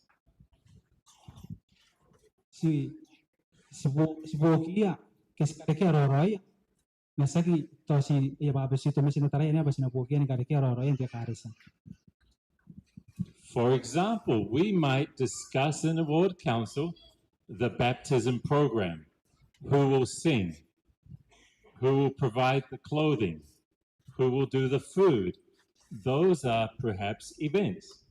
Ti, ti buo-, ti buokiia ke ti karekea raoraoia. Ma tiaki tao ti aia bwabetito, ma ti na taraia naba bwa ti na buokiia ni karekea raoraoia n te ekaretia. For example, we might discuss in the ward council the baptism program. Who will sing? Who will provide the clothing? Who will do the food? Those are perhaps events.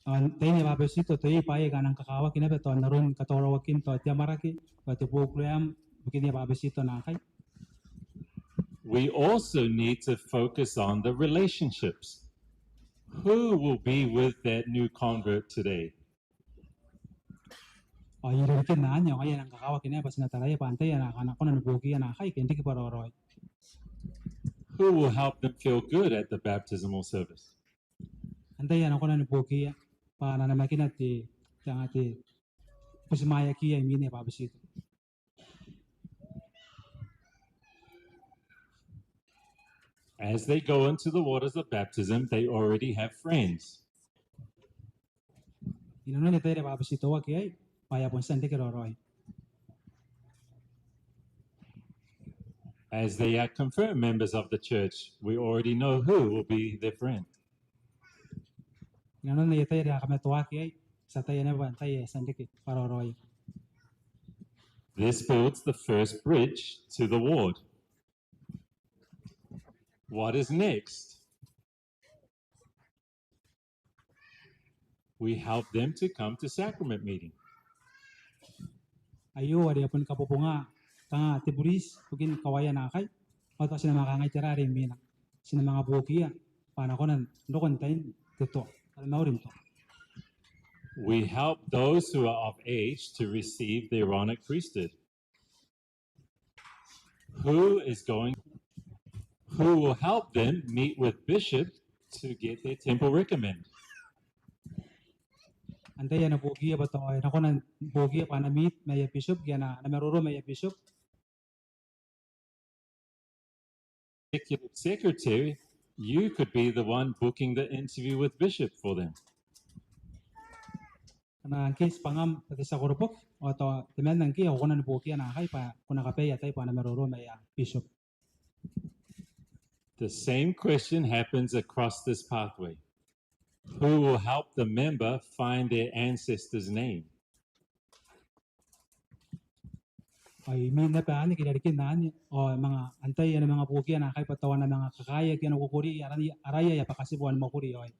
Ao n te tai ni bwabetito tao iai bwaai aika a nang kakawaki naba tao n aron katauraoakin tao te amwarake, tao te program ibukin aia bwabetito naakai. We also need to focus on the relationships. Who will be with that new convert today? Ao irarikin anne ao ngaia e nang kakawaki naba bwa ti na taraia bwa antai ae a na kona ni buokiia naakai ke n riki bwa raoraoi. Who will help them feel good at the baptismal service? Antai ae a na kona ni buokiia bwa a na namakina te, te anga te butimwaeakiia imwin aia bwabetito. As they go into the waters of baptism, they already have friends. Inanon te tai are bwabetitoaki iai, bwa e a bon tia n reke raoraoi. As they are confirmed members of the church, we already know who will be their friend. Inanon te tai are a kamatoaki iai, ti ataia naba antai ae e a tia n reke bwa raoraoi. This builds the first bridge to the ward. What is next? We help them to come to sacrament meeting. Aio are e a bon kabobonga kanga te buriti ibukin kawaia naakai, ao tao ti na manga kangai tera are imwina. Ti na manga buokiia bwa a na kona n roko n tain te toa, ara mauri n toa. We help those who are of age to receive the Aaronic priesthood. Who is going, who will help them meet with bishop to get their temple recommend? Antai ae na buokiia bwa tao e na kona n buokiia bwa a na meet ma aia bishop, ke a na, a na maroro ma aia bishop. Executive secretary, you could be the one booking the interview with bishop for them. Ngkana ngke e tibwa ngam bwa te tia koroboki, ao tao temanna ngke ao ko kona ni buokiia naakai bwa ko na kabaea te tai bwa a na maroro ma aia bishop. The same question happens across this pathway. Who will help the member find their ancestor's name? Ao imwin naba anne ke irarikin anne, ao manga antai ae na manga buokiia naakai bwa tao a na manga kakaeaki ana kokori, araia, araia aia bakatibu ao ni mwakuri aoi.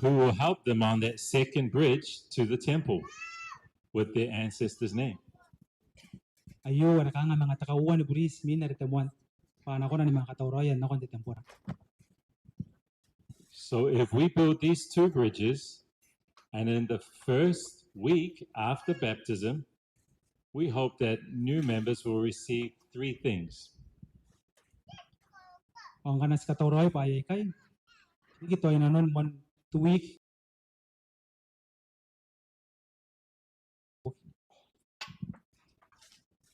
Who will help them on that second bridge to the temple with their ancestor's name? Aio are kanga manga te kauoua ni buriti imwin are te moan, bwa a na kona ni manga katauraoia nakon te tembora. So if we build these two bridges, and in the first week after baptism, we hope that new members will receive three things. Ao ngkana ti katauraoi bwaai aikai, riki tao inanon moan te wiki.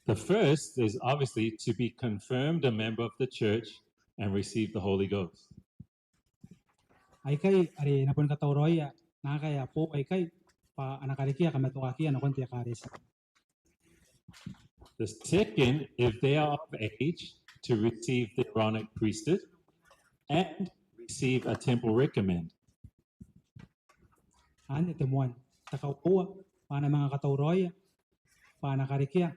The first is obviously to be confirmed a member of the church and receive the Holy Ghost. aikai are e na boni katauraoia naake a boou aikai bwa a na karekea kamatoaakiia nakon te ekaretia. The second, if they are of age to receive the Aaronic priesthood and receive a temple recommend. Anne te moan, te kauoua, bwa a na manga katauraoia bwa a na karekea,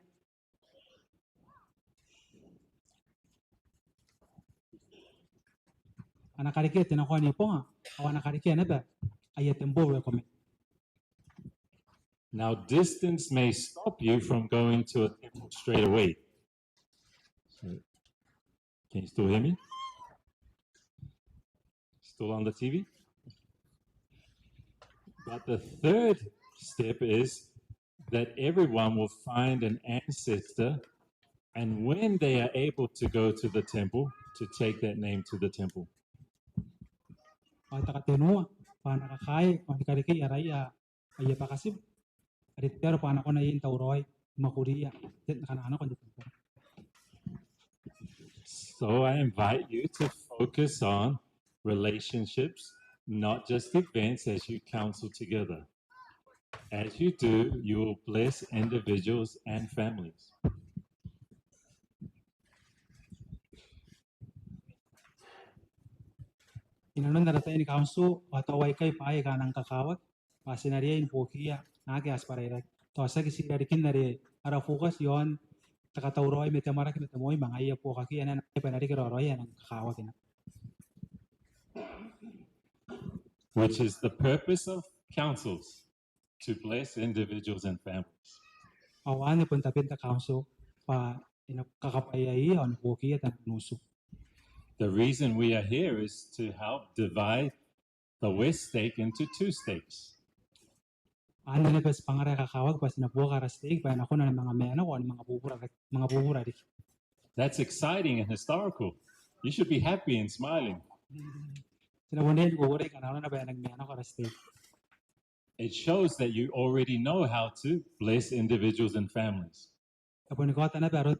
a na karekea te nakoa ni bonga, ao a na karekea naba aia temple recommend. Now, distance may stop you from going to a temple straight away. So, can you still hear me? Still on the T V? But the third step is that everyone will find an ancestor, and when they are able to go to the temple, to take that name to the temple. Ao te katenua, bwa a na kakaea ao ni karekei araia aia bakatibu are te aro bwa a na kona iai n tauraoi ni mwakuriia te, ngkana a nako n te tembora. So I invite you to focus on relationships, not just events, as you counsel together. As you do, you will bless individuals and families. Inanon ara tai ni council, ao tao aikai bwaai aika a nang kakawaki bwa ti na riai ni buokiia naake a tibwa rairaki. Tao tiaki ti i rarikin are ara focus iaon te katauraoi ma te amwarake ma te moi ma ngaia buokakiia naba bwa e na riki raoraoia ae nang kakawaki naba. Which is the purpose of councils, to bless individuals and families. Ao anne bon taben te council, bwa e na kakabwaiaia ao ni buokiia taian utu. The reason we are here is to help divide the West Stake into two stakes. Anne naba ti bwa ngaira ae kakawaki bwa ti na buoka ara stake bwa e na kona ni manga maenako ao ni manga bubura, manga bubura riki. That's exciting and historical. You should be happy and smiling. Ti na bon riai ni kukurei ngkana arona bwa e nang maenako ara stake. It shows that you already know how to bless individuals and families. E boni kaota naba aron,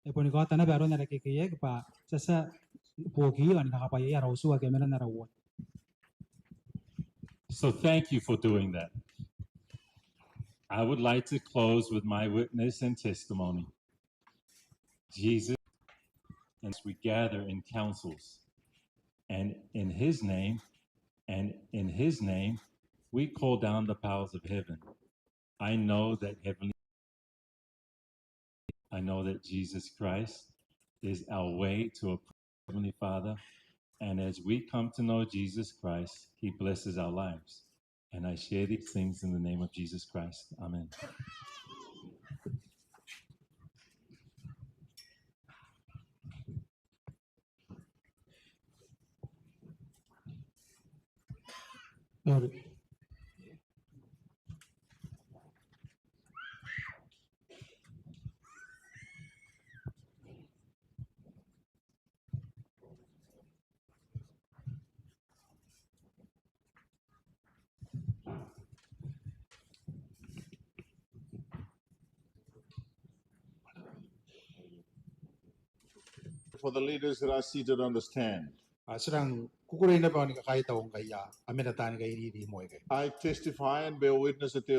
e boni kaota naba aron ara kekeiaki bwa ti a tia ni buokiia ao ni kakabwaiaia ara utu ake a mena n ara ward. So thank you for doing that. I would like to close with my witness and testimony. Jesus, and we gather in councils, and in his name, and in his name, we call down the powers of heaven. I know that heavenly, I know that Jesus Christ is our way to a Heavenly Father, and as we come to know Jesus Christ, he blesses our lives. And I share these things in the name of Jesus Christ. Amen. For the leaders that are seated on the stand. A, ti rang kukurei naba ni kakaitau ngkana a mena taani kairiri moa ikai. I testify and bear witness that they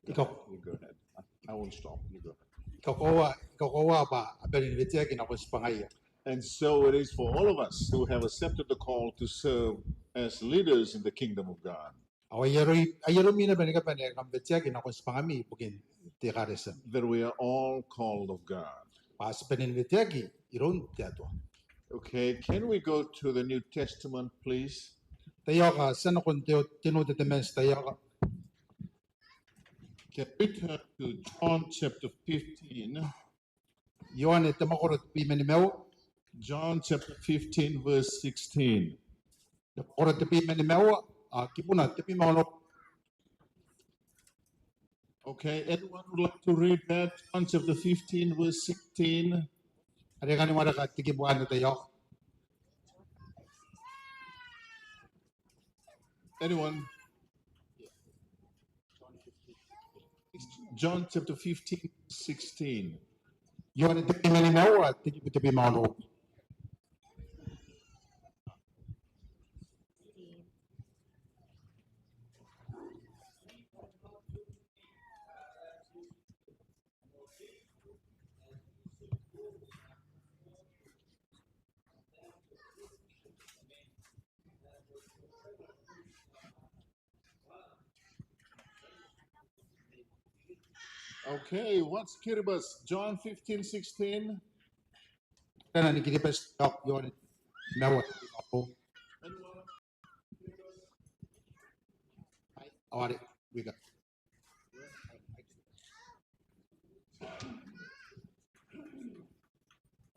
I ka- You go ahead. I won't stop. You go ahead. I kakoaua, I kakoaua bwa a bane ni weteaki nakon tibwangaia. And so it is for all of us who have accepted the call to serve as leaders in the kingdom of God. Ao ai aroi, ai aromi naba ni kabane kam weteaki nakon tibwangami ibukin te ekaretia. That we are all called of God. Bwa ti bane ni weteaki iroun te Atua. Okay, can we go to the New Testament, please? Taiaoka, ti a nakon te, te Nu Tetemanti, taiaoka. Can we turn to John chapter fifteen? Ioane te mwakoro tebwi ma nimaua. John chapter fifteen, verse sixteen. Te mwakoro tebwi ma nimaua, a, kibuna tebwi ma onoua. Okay, anyone would like to read that? John chapter fifteen, verse sixteen. Are e kan wareka te kibu anne, taiaoka? Anyone? John chapter fifteen, sixteen. Ioane tebwi ma nimaua, te kibu tebwi ma onoua. Okay, what's Kiribati? John fifteen sixteen. Tena ni Kiribati, Ioane nimaua. Ai, ao are, wika.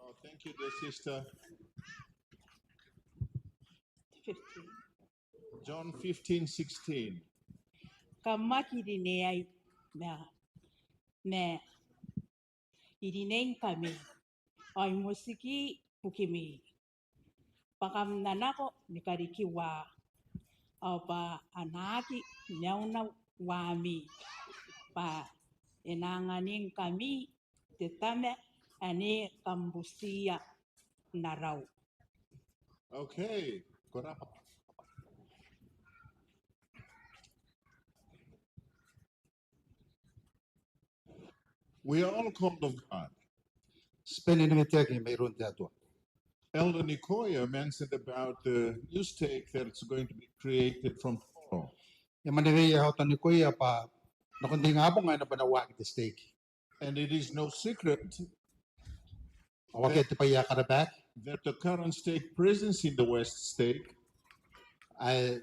Oh, thank you, dear sister. Fifteen. John fifteen sixteen. Kam aki rineai ma, ma I rineingkami, ao I motiki bukimi, bwa kam na nako ni karikiua, ao bwa a na aki mauna uaami, bwa e na anganingkami te Tama ane kam butiia n arau. Okay, ko rabwa. We are all called of God. Ti bane ni weteaki mairoun te Atua. Elder Nikoia mentioned about the new stake that's going to be created from tomorrow. E mwaneweia Elder Nikoia bwa nakon te ingabong ao e na bane n waaki te stake. And it is no secret Ao akea te bwai ae karabaaki that the current stake presidency in the West Stake, ae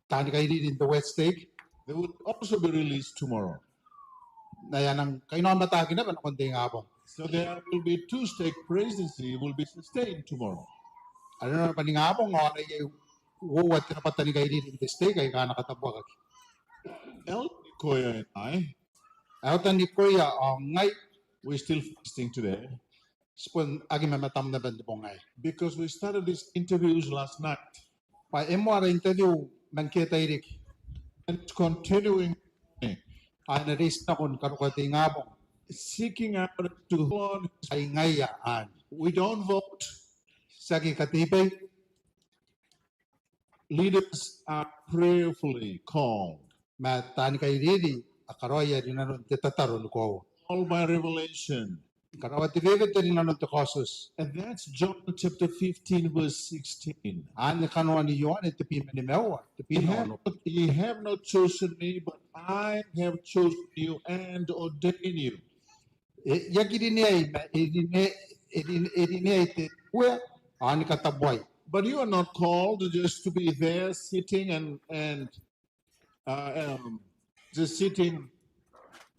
taani kairiri n te West Stake, they will also be released tomorrow. N ae a nang kainaomataaki naba nakon te ingabong. So there will be two stake presidency will be sustained tomorrow. Are nanona bwa n ingabong ao a na iai uoua te rabwata ni kairiri n te stake aika a na katabuakaki. Elder Nikoia and I, Elder Nikoia ao ngai, we still fasting today. Ti bon aki mamatam naba n te bong aei. Because we started these interviews last night. Bwa e moa ara interview man ngke tairiki. And it's continuing. Ao e na reitinako ni karokoa te ingabong. Seeking out to God. Ai ngaia anne. We don't vote. Ti aki kateibai. Leaders are prayerfully called. Ma taani kairiri a karaoia rinanon te tataro ni koaua. Called by revelation. Karaoa te wewete rinanon te kaotioti. And that's John chapter fifteen, verse sixteen. Anne kanoan Ioane tebwi ma nimaua, tebwi ma onoua. Ye have not chosen me, but I have chosen you and ordained you. E, I aki rineai, ma e rine, e rine, e rineai te Uea ao ni katabuai. But you are not called just to be there sitting and, and, uh, um, just sitting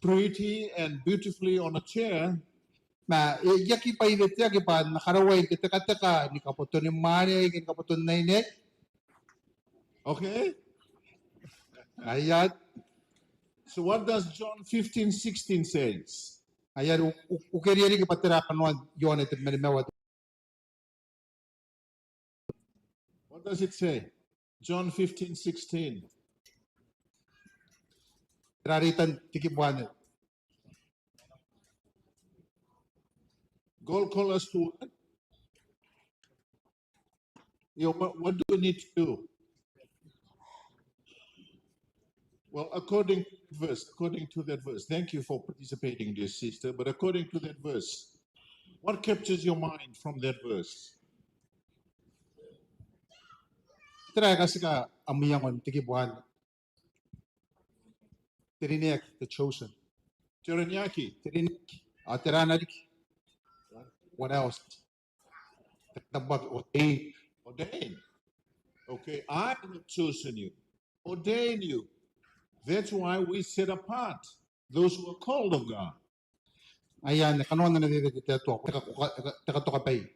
pretty and beautifully on a chair. Ma e, I aki bwai weteaki bwa N na karaua n te tekateka ni kabotonimwaane aike ni kabotonnaine. Okay? Aia. So what does John fifteen sixteen says? Aia, u, u, ukeria riki bwa tera kanoan Ioane tebwi ma nimaua. What does it say? John fifteen sixteen. Tera reitan te kibu anne? God call us to what? You know, what, what do we need to do? Well, according to that verse, according to that verse, thank you for participating, dear sister, but according to that verse, what captures your mind from that verse? Tera ae katika am iango n te kibu anne? Te rineaki, the chosen. Te rineaki. Te rineaki. Ao tera riki? What else? Te katabuaki, ordain. Ordain. Okay, I have chosen you. Ordain you. That's why we set apart those who are called of God. Aia, anne kanoan ana wewete te Atua, te ka, te ka, te katokabai.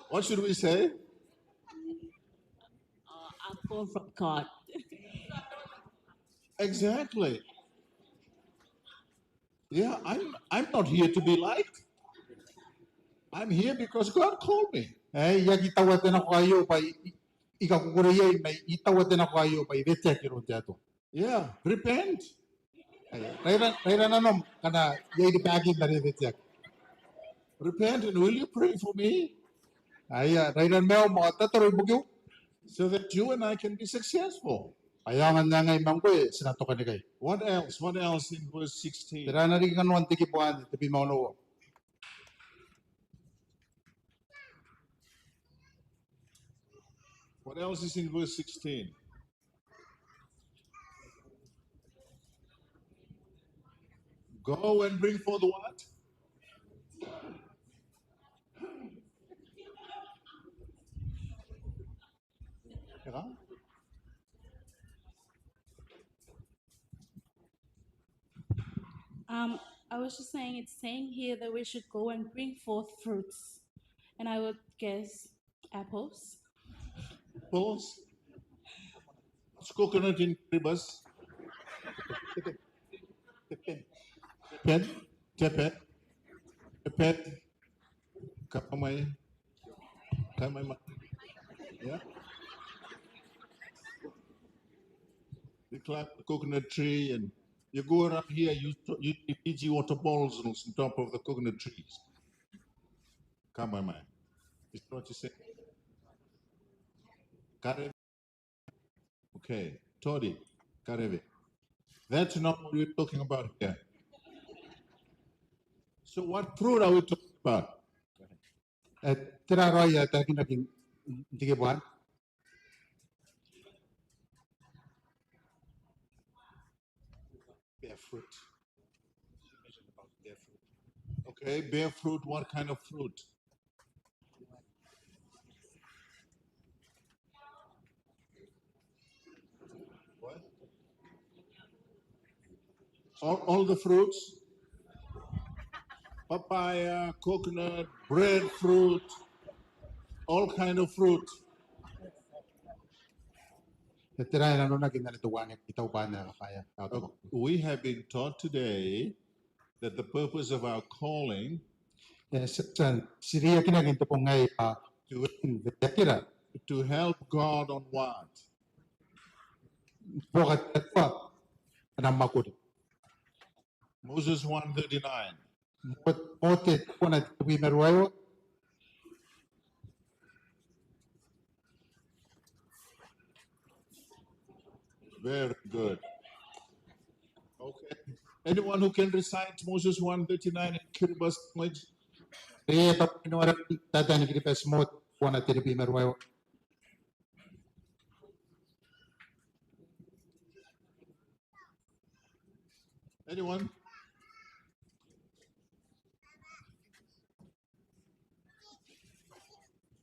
What should we say? Uh, I'm called from God. Exactly. Yeah, I'm, I'm not here to be liked. I'm here because God called me. E, I aki taua te nakoaio bwa I, I, I kakukurei iai ma I taua te nako aio bwa I weteaki iroun te Atua. Yeah, repent. Aia, raira, raira nanom ngkana iai ribaakin are e weteaki. Repent and will you pray for me? Aia, raira maium ao tataro ibukiu. So that you and I can be successful. Bwa e aonga n ngai ma ngkoe ti na tokanikai. What else? What else in verse sixteen? Tera ae na riki kanoan te kibu anne, tebwi ma onoua? What else is in verse sixteen? Go and bring forth what? Um, I was just saying, it's saying here that we should go and bring forth fruits. And I would guess apples. Apples. What's coconut in Kiribati? Tepet. Tepet. Tepet. Kamai. Kamai ma-, yeah. They climb the coconut tree and you go around here, you, you, you Fiji water bottles on top of the coconut trees. Kamai ma. Is that what you say? Kareve. Okay, Tori, kareve. That's not what we're talking about here. So what fruit are we talking about? E, tera raoi ae taekinaki n te kibu anne? Bear fruit. Bear fruit. Okay, bear fruit, what kind of fruit? What? All, all the fruits? Papaya, coconut, breadfruit, all kind of fruit. E tera ae nanonaki n ana teuana, I taku bwa e na kakaea. Okay, we have been taught today that the purpose of our calling, e, ti, ti, ti reiakinaki n te bong aei bwa, to, n te bong aei, to help God on what? Buoka te Atua n ana mwakuri. Moses one thirty-nine. Mo-, Mote teuana tebwi ma ruaiwa. Very good. Okay. Anyone who can recite Moses one thirty-nine in Kiribati language? E, tao iai ae na taetae ni Kiribati Mote teuana tebwi ma ruaiwa? Anyone?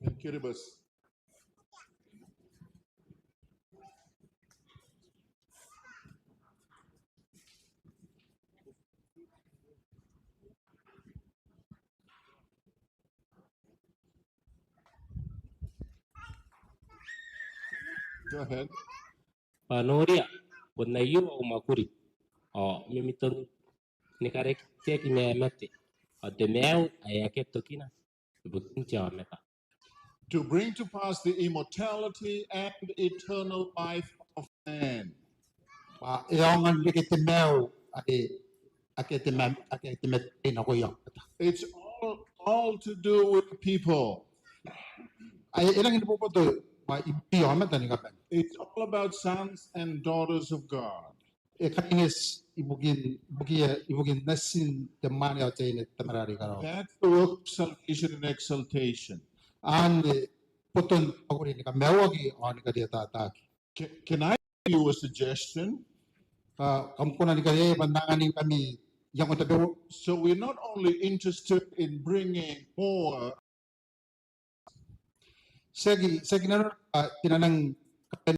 In Kiribati. Go ahead. Bwa noria, bon aio au mwakuri, ao mimitong ni karekea te aki ma mate, ao te maiu ae akea tokina ibukin te aomata. To bring to pass the immortality and eternal life of man. Bwa e aonga n reke te maiu are akea te ma-, akea te mate nako iaon aomata. It's all, all to do with people. Ae e rangi ni boboto bwa ibukiia aomata ni kabane. It's all about sons and daughters of God. E kaineti ibukin, ibukiia, ibukin natin te mwaane ao te aine Tamara are i karawa. That's the work of salvation and exaltation. Anne boton mwakuri ni kamaiuaki ao ni karietataaki. Ca-, can I give you a suggestion? Ka-, kam kona ni kariaia bwa N na anganingkami iango tabeua? So we're not only interested in bringing more. Tiaki, tiaki nanora bwa ti na nang kabanea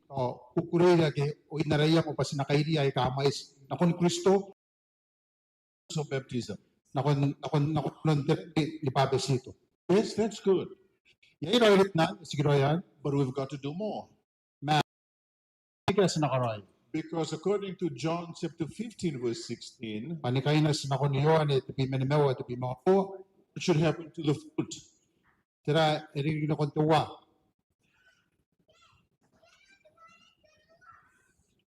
ao kukureira ake oin ara iango bwa ti na kairia aika a mwaiti nakon Kristo. So baptism. Nakon, nakon, nakon te, ni bwabetito. Yes, that's good. Iai raoiroina, e tikiraoi anne. But we've got to do more. Ma, ti na karaoia. Because according to John chapter fifteen, verse sixteen, bwa ni kaineti nakon Ioane tebwi ma nimaua, tebwi ma onoua, what should happen to the fruit? Tera ae riki nakon te ua?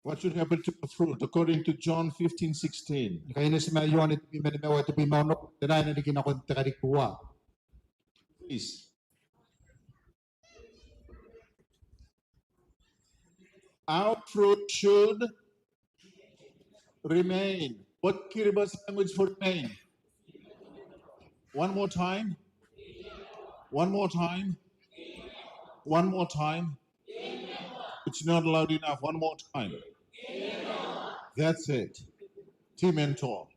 What should happen to the fruit according to John fifteen sixteen? Ni kaineti ma Ioane tebwi ma nimaua, tebwi ma onoua, te nai n riki nakon te karikirake. Please. Our fruit should remain. What Kiribati language for remain? One more time. One more time. One more time. It's not loud enough. One more time. That's it. Team Mentor.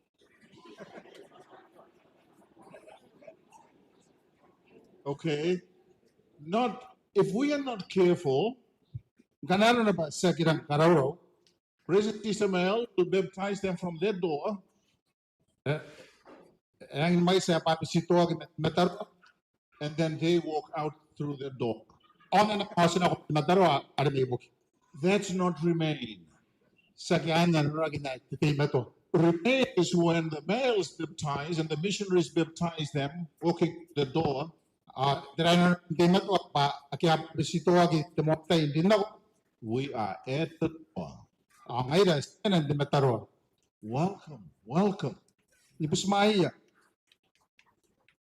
Okay. Not, if we are not careful, ngkana arona bwa ti aki rang karaurau, President Ismael will baptize them from that door. E, e rangi ni mwaiti ae bwabetitoaki ma, mataroa. And then they walk out through the door. Ao ngkana a oti nako mataroa are mai buki. That's not remain. Tiaki anne nanon te teimatoa. Remain is when the males baptize and the missionaries baptize them, walking the door. A, tera nanon te teimatoa bwa ake a bwabetitoaki te moan tai n rin nako. We are at the door. Ao ngaira ti tenan te mataroa. Welcome, welcome. Ni butimwaeia.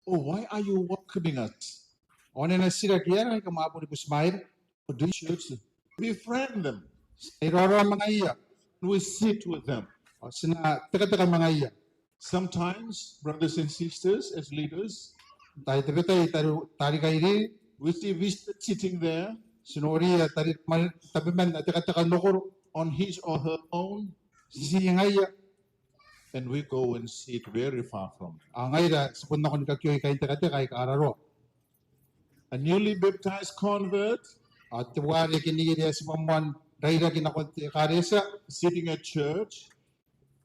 Oh, why are you welcoming us? Ao e na titiraki, e aera ngkai kam a boni butimwaeira? Or do you church them? Befriend them. Ti na iraorao ma ngaiia. We sit with them. Ao ti na tekateka ma ngaiia. Sometimes, brothers and sisters, as leaders, tai tabetai tari, taani kairiri, we see visitors sitting there, ti noria tari, ma, tabeman ae tekateka n okoro, on his or her own, ti tii ngaiia. And we go and sit very far from them. Ao ngaira ti bon nako ni kakioi kain tekateka aika a raroa. A newly baptized convert, ao teuare kiniriki ae tibwa moan rairaki nakon te ekaretia, sitting at church,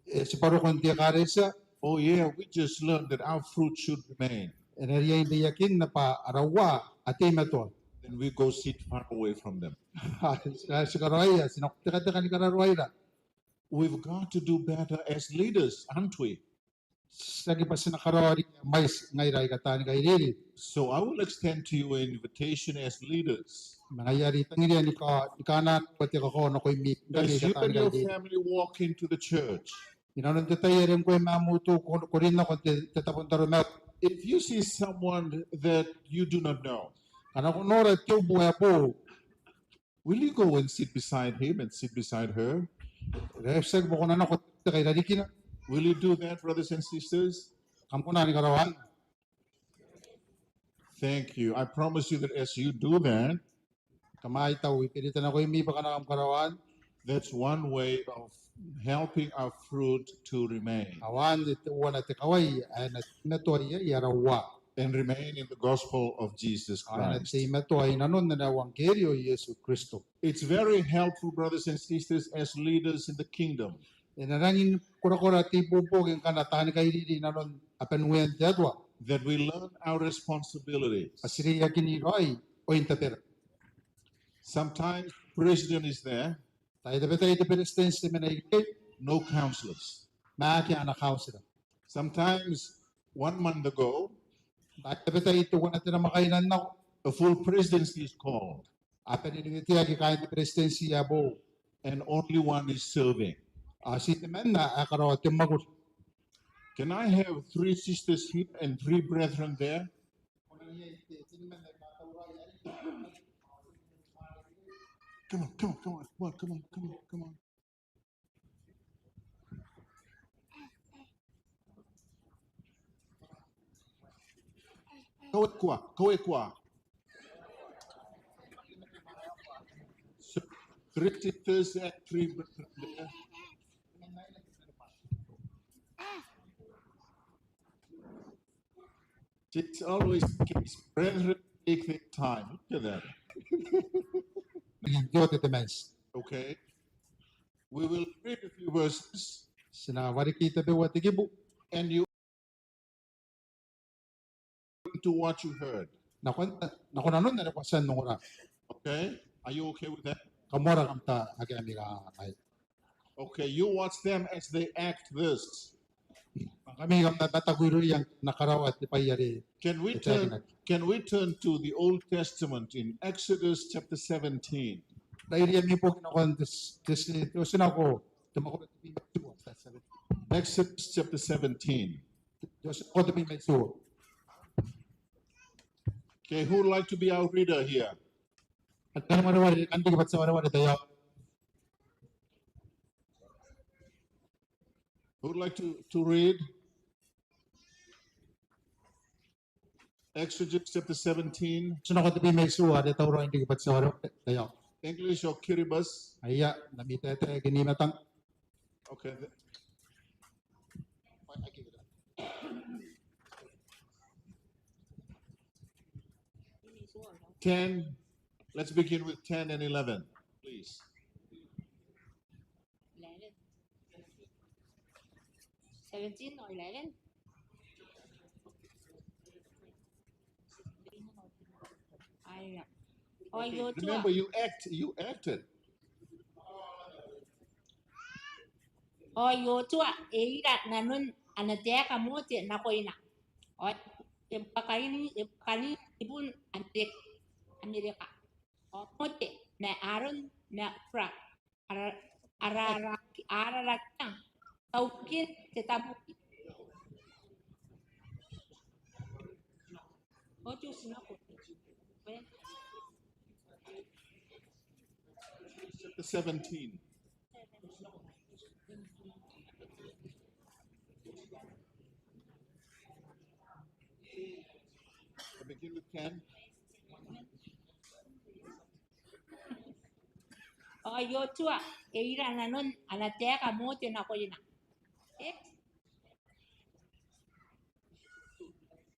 e, tibwa roko n te ekaretia. Oh yeah, we just learned that our fruit should remain. E na riai n reiakinna bwa ara uaa a teimatoa. Then we go sit far away from them. Ao ti karaoia, ti nako tekateka ni kararoaira. We've got to do better as leaders, aren't we? Tiaki bwa ti na karaoa riki ae mwaiti ngaira aika taani kairiri. So I will extend to you an invitation as leaders. Ma ngaia are I tangiria ni ka, ni kaanaa te kakao nakoimi ngkami aika taani kairiri. As you and your family walk into the church, inanon te tai are ngkoe ma am utu ko, ko rin nako n te, te tabo n taromauri. If you see someone that you do not know, ngkana ko nora te ubu ae boou, will you go and sit beside him and sit beside her? E raoiroi bwa ko na nako n tekateka i rarikina. Will you do that, brothers and sisters? Kam kona ni karaoa anne? Thank you. I promise you that as you do that, kam aitau, I berita nakoimi bwa ngkana kam karaoa anne, that's one way of helping our fruit to remain. Ao anne teuana te kawai ae e na teimatoa iai ara uaa. And remain in the gospel of Jesus Christ. Ao e na teimatoa inanon ana euangkerio Iesu Kristo. It's very helpful, brothers and sisters, as leaders in the kingdom. E na rangi ni korakora te ibuobuoki ngkana taani kairiri inanon abanuean te Atua. That we learn our responsibilities. Bwa ti reiakinna raoi oin tabera. Sometimes president is there. Tai tabetai te beretitenti e mena ikekei. No counselors. Ma akea ana counsellor. Sometimes one month ago, tai tabetai teuana te namwakaina n nako, a full presidency is called. A bane ni weteaki kaain te beretitenti ae boou. And only one is serving. Ao ti temanna ae karaoa te mwakuri. Can I have three sisters here and three brethren there? Come on, come on, come on, come on, come on, come on. Kawe kwa, kawe kwa. So, three sisters and three brethren there. It's always the case. Brethren take their time. Look at that. Okay. We will read a few verses. Ti na wareki tabeua te kibu. And you to what you heard. Nako, nako nanon are ko a tia n ongora. Okay? Are you okay with that? Kam ora ngkami n taekinna ae Okay, you watch them as they act this. Ngkami kam na mataku irouia ngkana a karaoa te bwai are e taekinaki. Can we turn, can we turn to the Old Testament in Exodus chapter seventeen? Rairia ami boki nakon te, te, te Otinako, te mwakoro tebwi ma itiua. Exodus chapter seventeen. Te Otinako tebwi ma itiua. Okay, who would like to be our reader here? Ata wareware, kan riki bwa ti a wareware te aio. Who would like to, to read? Exodus chapter seventeen. Otinako tebwi ma itiua, are tauraoi n riki bwa ti a wareware te aio. English or Kiribati? Aia, n ami taetae ke n I-Matang. Okay. Ten. Let's begin with ten and eleven, please. Eleven. Seventeen or eleven? Aia. Ao Iotua. Remember, you act, you acted. Ao Iotua e ira nanon ana taeka Mote nakoina. Ao e buakani, e buakani tibun Amereka. Amereka. Ao Mote ma Aron ma Ura a ra-, a ra-, a rarakiia taubukin te tabuki. Chapter seventeen. I begin with ten. Ao Iotua e ira nanon ana taeka Mote nakoina. Eh?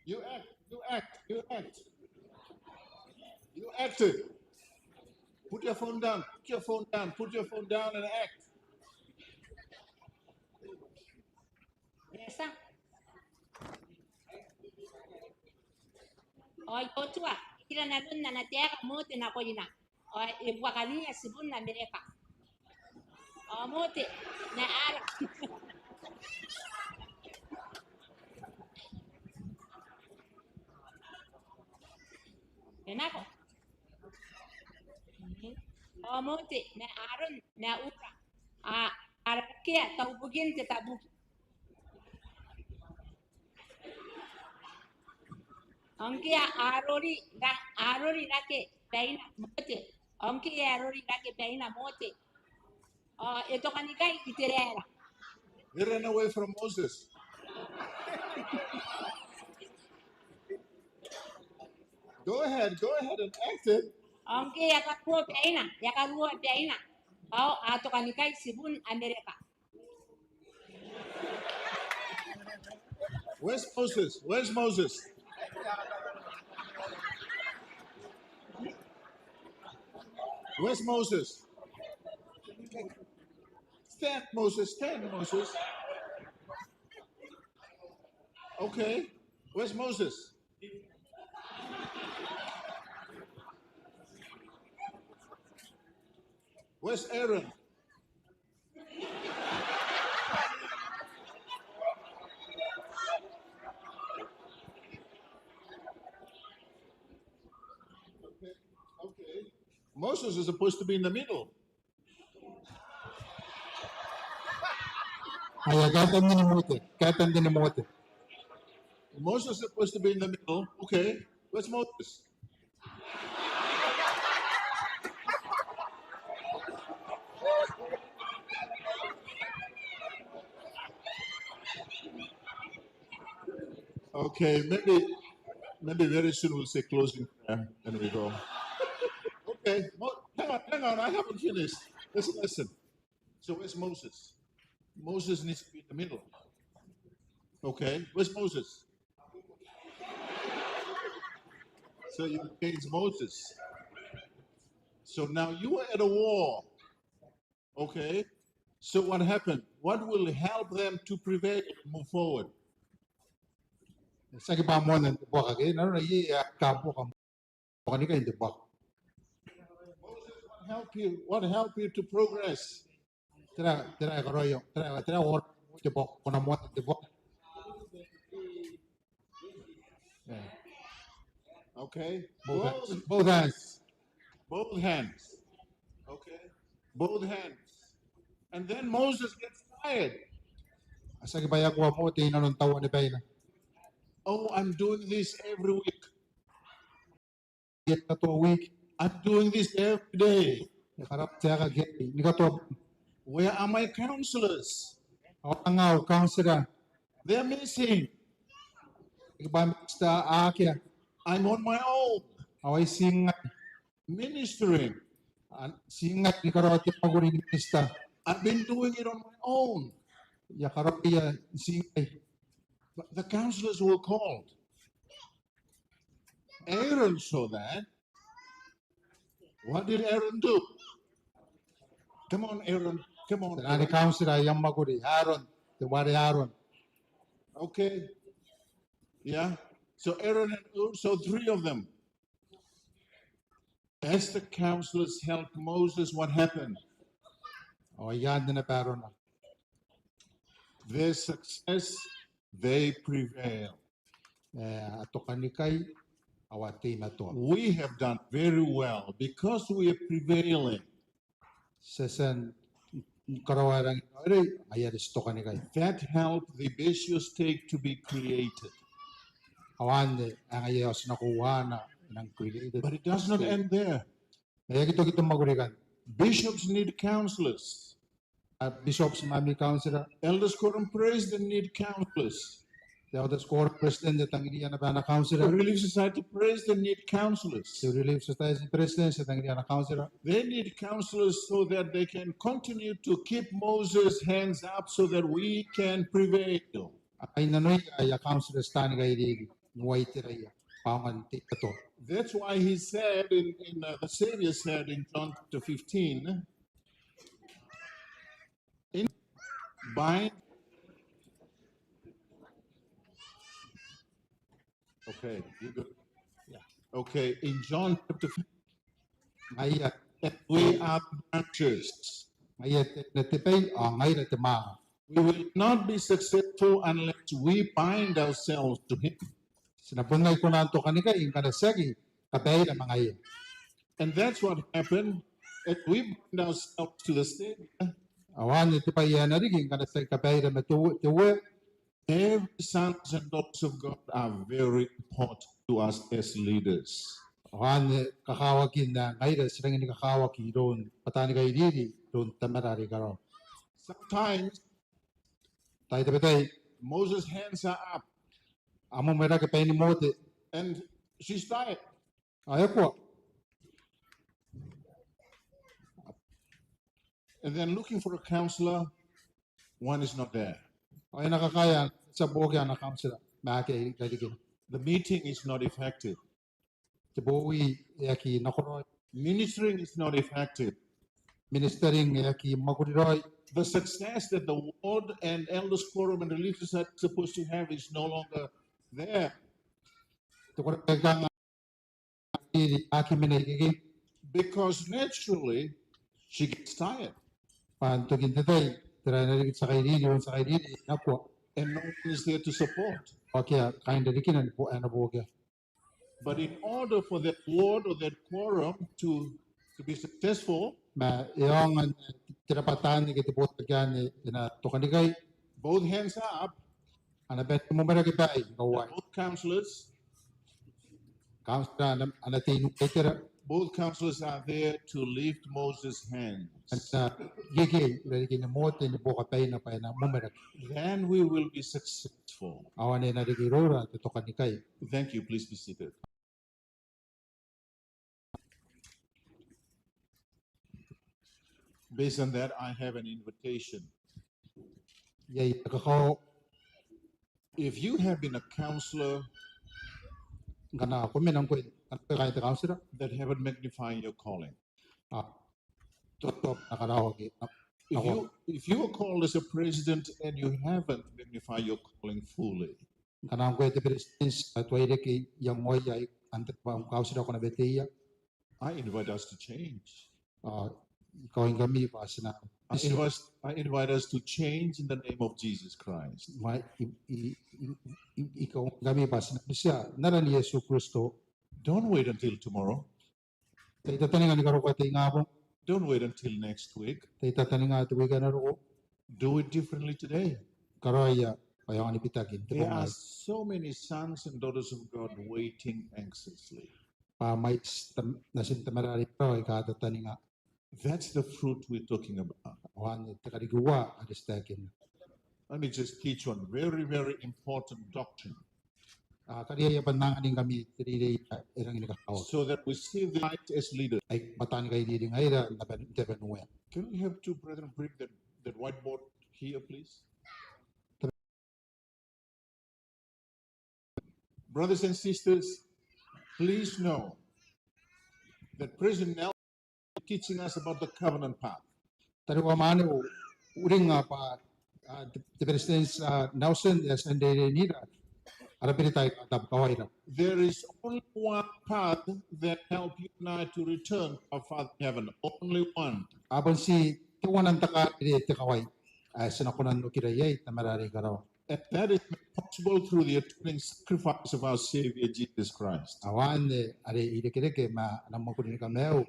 You act, you act, you act. You acted. Put your phone down, put your phone down, put your phone down and act. Esa. Ao Iotua e ira nanon ana taeka Mote nakoina. Ao e buakaniia tibun Amereka. Ao Mote ma Aron. E nako. Ao Mote ma Aron ma Ura a, a rarakiia taubukin te tabuki. Ao ngke a rori, ra-, a rori rake baina Mote. Ao ngke a rori rake baina Mote, ao e tokanikai Iteraera. He ran away from Moses. Go ahead, go ahead and act it. Ao ngke e a karuo baina, e a karuo baina, ao a tokanikai tibun Amereka. Where's Moses? Where's Moses? Where's Moses? Stand, Moses. Stand, Moses. Okay. Where's Moses? Where's Aaron? Okay. Okay. Moses is supposed to be in the middle. Aia, kaetan te ni Mote. Kaetan te ni Mote. Moses is supposed to be in the middle. Okay. Where's Moses? Okay, maybe, maybe very soon we'll say closing prayer and we go. Okay, Mo-, hang on, hang on, I haven't finished this lesson. So where's Moses? Moses needs to be in the middle. Okay, where's Moses? So you change Moses. So now you were at a war. Okay. So what happened? What will help them to prevail and move forward? Tiaki bwa moan te buaka ke, nanona iai ae kabuaka. Buaka ni kain te buaka. Moses, what help you? What help you to progress? Tera, tera ae karaoia, tera, tera ae karaoia te buaka, ko na moan te buaka. Yeah. Okay. Both hands. Both hands. Both hands. Okay. Both hands. And then Moses gets tired. A tiaki bwa e a kua Mote inanon tauan baina. Oh, I'm doing this every week. Ni katoa week. I'm doing this every day. E karaoa te aeka ni katoa. Where are my counselors? Ao anga au counsellor? They're missing. Ike bwa minita akea. I'm on my own. Ao ai ti ngai. Ministering. Ao ti ngai ni karaoa te mwakuri ni minita. I've been doing it on my own. I a karaoia ti ngai. But the counselors were called. Aaron saw that. What did Aaron do? Come on, Aaron. Come on, Aaron. Te counsellor ae e a mwakuri, Aaron, teuare Aaron. Okay. Yeah. So Aaron and Hur, so three of them. As the counselors helped Moses, what happened? Ao iai naba arona. Their success, they prevail. E, a tokanikai, ao a teimatoa. We have done very well because we are prevailing. Ti a tia n karaoa ae rangi n raoiroi, ngaia are ti tokanikai. That helped the Bishop's stake to be created. Ao anne, ngaia ae ti nako uaana, e nang created. But it does not end there. Ma e aki toki te mwakuri ikanne. Bishops need counselors. A, bishops ma ami counsellor. Elders Quorum president need counselors. Te Elders Quorum president e tangiria naba ana counsellor. The Relief Society president need counselors. Te Relief Society president e tangiria ana counsellor. They need counselors so that they can continue to keep Moses' hands up so that we can prevail. Ao ai nanoia aia counsellors taani kairiri n uaiteraia bwa aonga n teimatoa. That's why he said in, in, uh, the Savior said in John chapter fifteen, in bind. Okay, you go. Yeah. Okay, in John chapter fifteen, ngaia, we are branches. Ngaia te, te bai, ao ngaira te mwaanga. We will not be successful unless we bind ourselves to him. Ti na bon aki kona n tokanikai ngkana ti aki kabaira ma ngaia. And that's what happened as we bind ourselves to the Savior. Ao anne te bwai ae na riki ngkana ti aki kabaira ma te Uea. Every sons and daughters of God are very important to us as leaders. Ao anne kakawakin ae ngaira ti rangi ni kakawaki iroun taani kairiri, iroun Tamara are i karawa. Sometimes, taai tabetai, Moses' hands are up. A mwemwerake bain Mote. And she's tired. Ao e kua. And then looking for a counselor, one is not there. Ao e na kakaea, ti a buokia ana counsellor, ma akea i rarikina. The meeting is not effective. Te bowi e aki nakoraoi. Ministering is not effective. Ministering e aki mwakuri raoi. The success that the ward and Elders Quorum and Relief Society are supposed to have is no longer there. Te korakora ae kanga e aki mena ikekei. Because naturally, she gets tired. Bwa n tokin te tai, tera ae na riki, tia kairiri, tia kairiri e na kua. And no one is there to support. Ao akea kaain rarikina ae na buokia. But in order for that ward or that quorum to, to be successful, ma e aonga n te rabwata anne ke te botaki anne e na tokanikai. Both hands are up. Ana bane te mwemwerake baika uoua. Both counselors. Counsellor ana, ana tei n uaitera. Both counselors are there to lift Moses' hands. Ana ikekei i rarikin Mote ni buoka baina bwa e na mwemwerake. Then we will be successful. Ao anne e na riki iroura te tokanikai. Thank you. Please be seated. Based on that, I have an invitation. Iai te kakao. If you have been a counselor, ngkana ko mena ngkoe, ngkana ko kaain te council, that haven't magnified your calling. A, to, to, na karaoaki, na, if you, if you are called as a president and you haven't magnified your calling fully, ngkana ngkoe te beretitenti ao ko aki iangoia antai bwa am council ko na weteia. I invite us to change. A, I kaoingkami bwa ti na, I invite, I invite us to change in the name of Jesus Christ. Ma I, I, I, I, I kaoingkami bwa ti na bitia n aran Iesu Kristo. Don't wait until tomorrow. Tai tataninga ni karokoa te ingabong. Don't wait until next week. Tai tataninga te wiiki ae na roko. Do it differently today. Karaoia bwa e aonga ni bitaki n te bong aei. There are so many sons and daughters of God waiting anxiously. Bwa mwaiti natin Tamara are i karawa aika tataninga. That's the fruit we're talking about. Ao anne te karikirake are ti taekinna. Let me just teach one very, very important doctrine. A kariaia bwa N na anganingkami te reirei ae rangi ni kakawaki. So that we see the light as leaders. Ai bwa taani kairiri ngaira n te abanu-, n te abanu aei. Can we have two brethren bring that, that whiteboard here, please? Brothers and sisters, please know that President Nelson is teaching us about the covenant path. Tariu ao mwaneu, uringnga bwa, a, te, te Beretitenti, a, Nelson e a tia n reireinira ara berita aika tabu, kawaira. There is only one path that help you and I to return to our Father in heaven. Only one. A bon ti teuana n te kairiri te kawai ae ti na kona n okira iai Tamara are i karawa. And that is made possible through the atoning sacrifice of our Savior Jesus Christ. Ao anne are irekereke ma ana mwakuri ni kamaiu,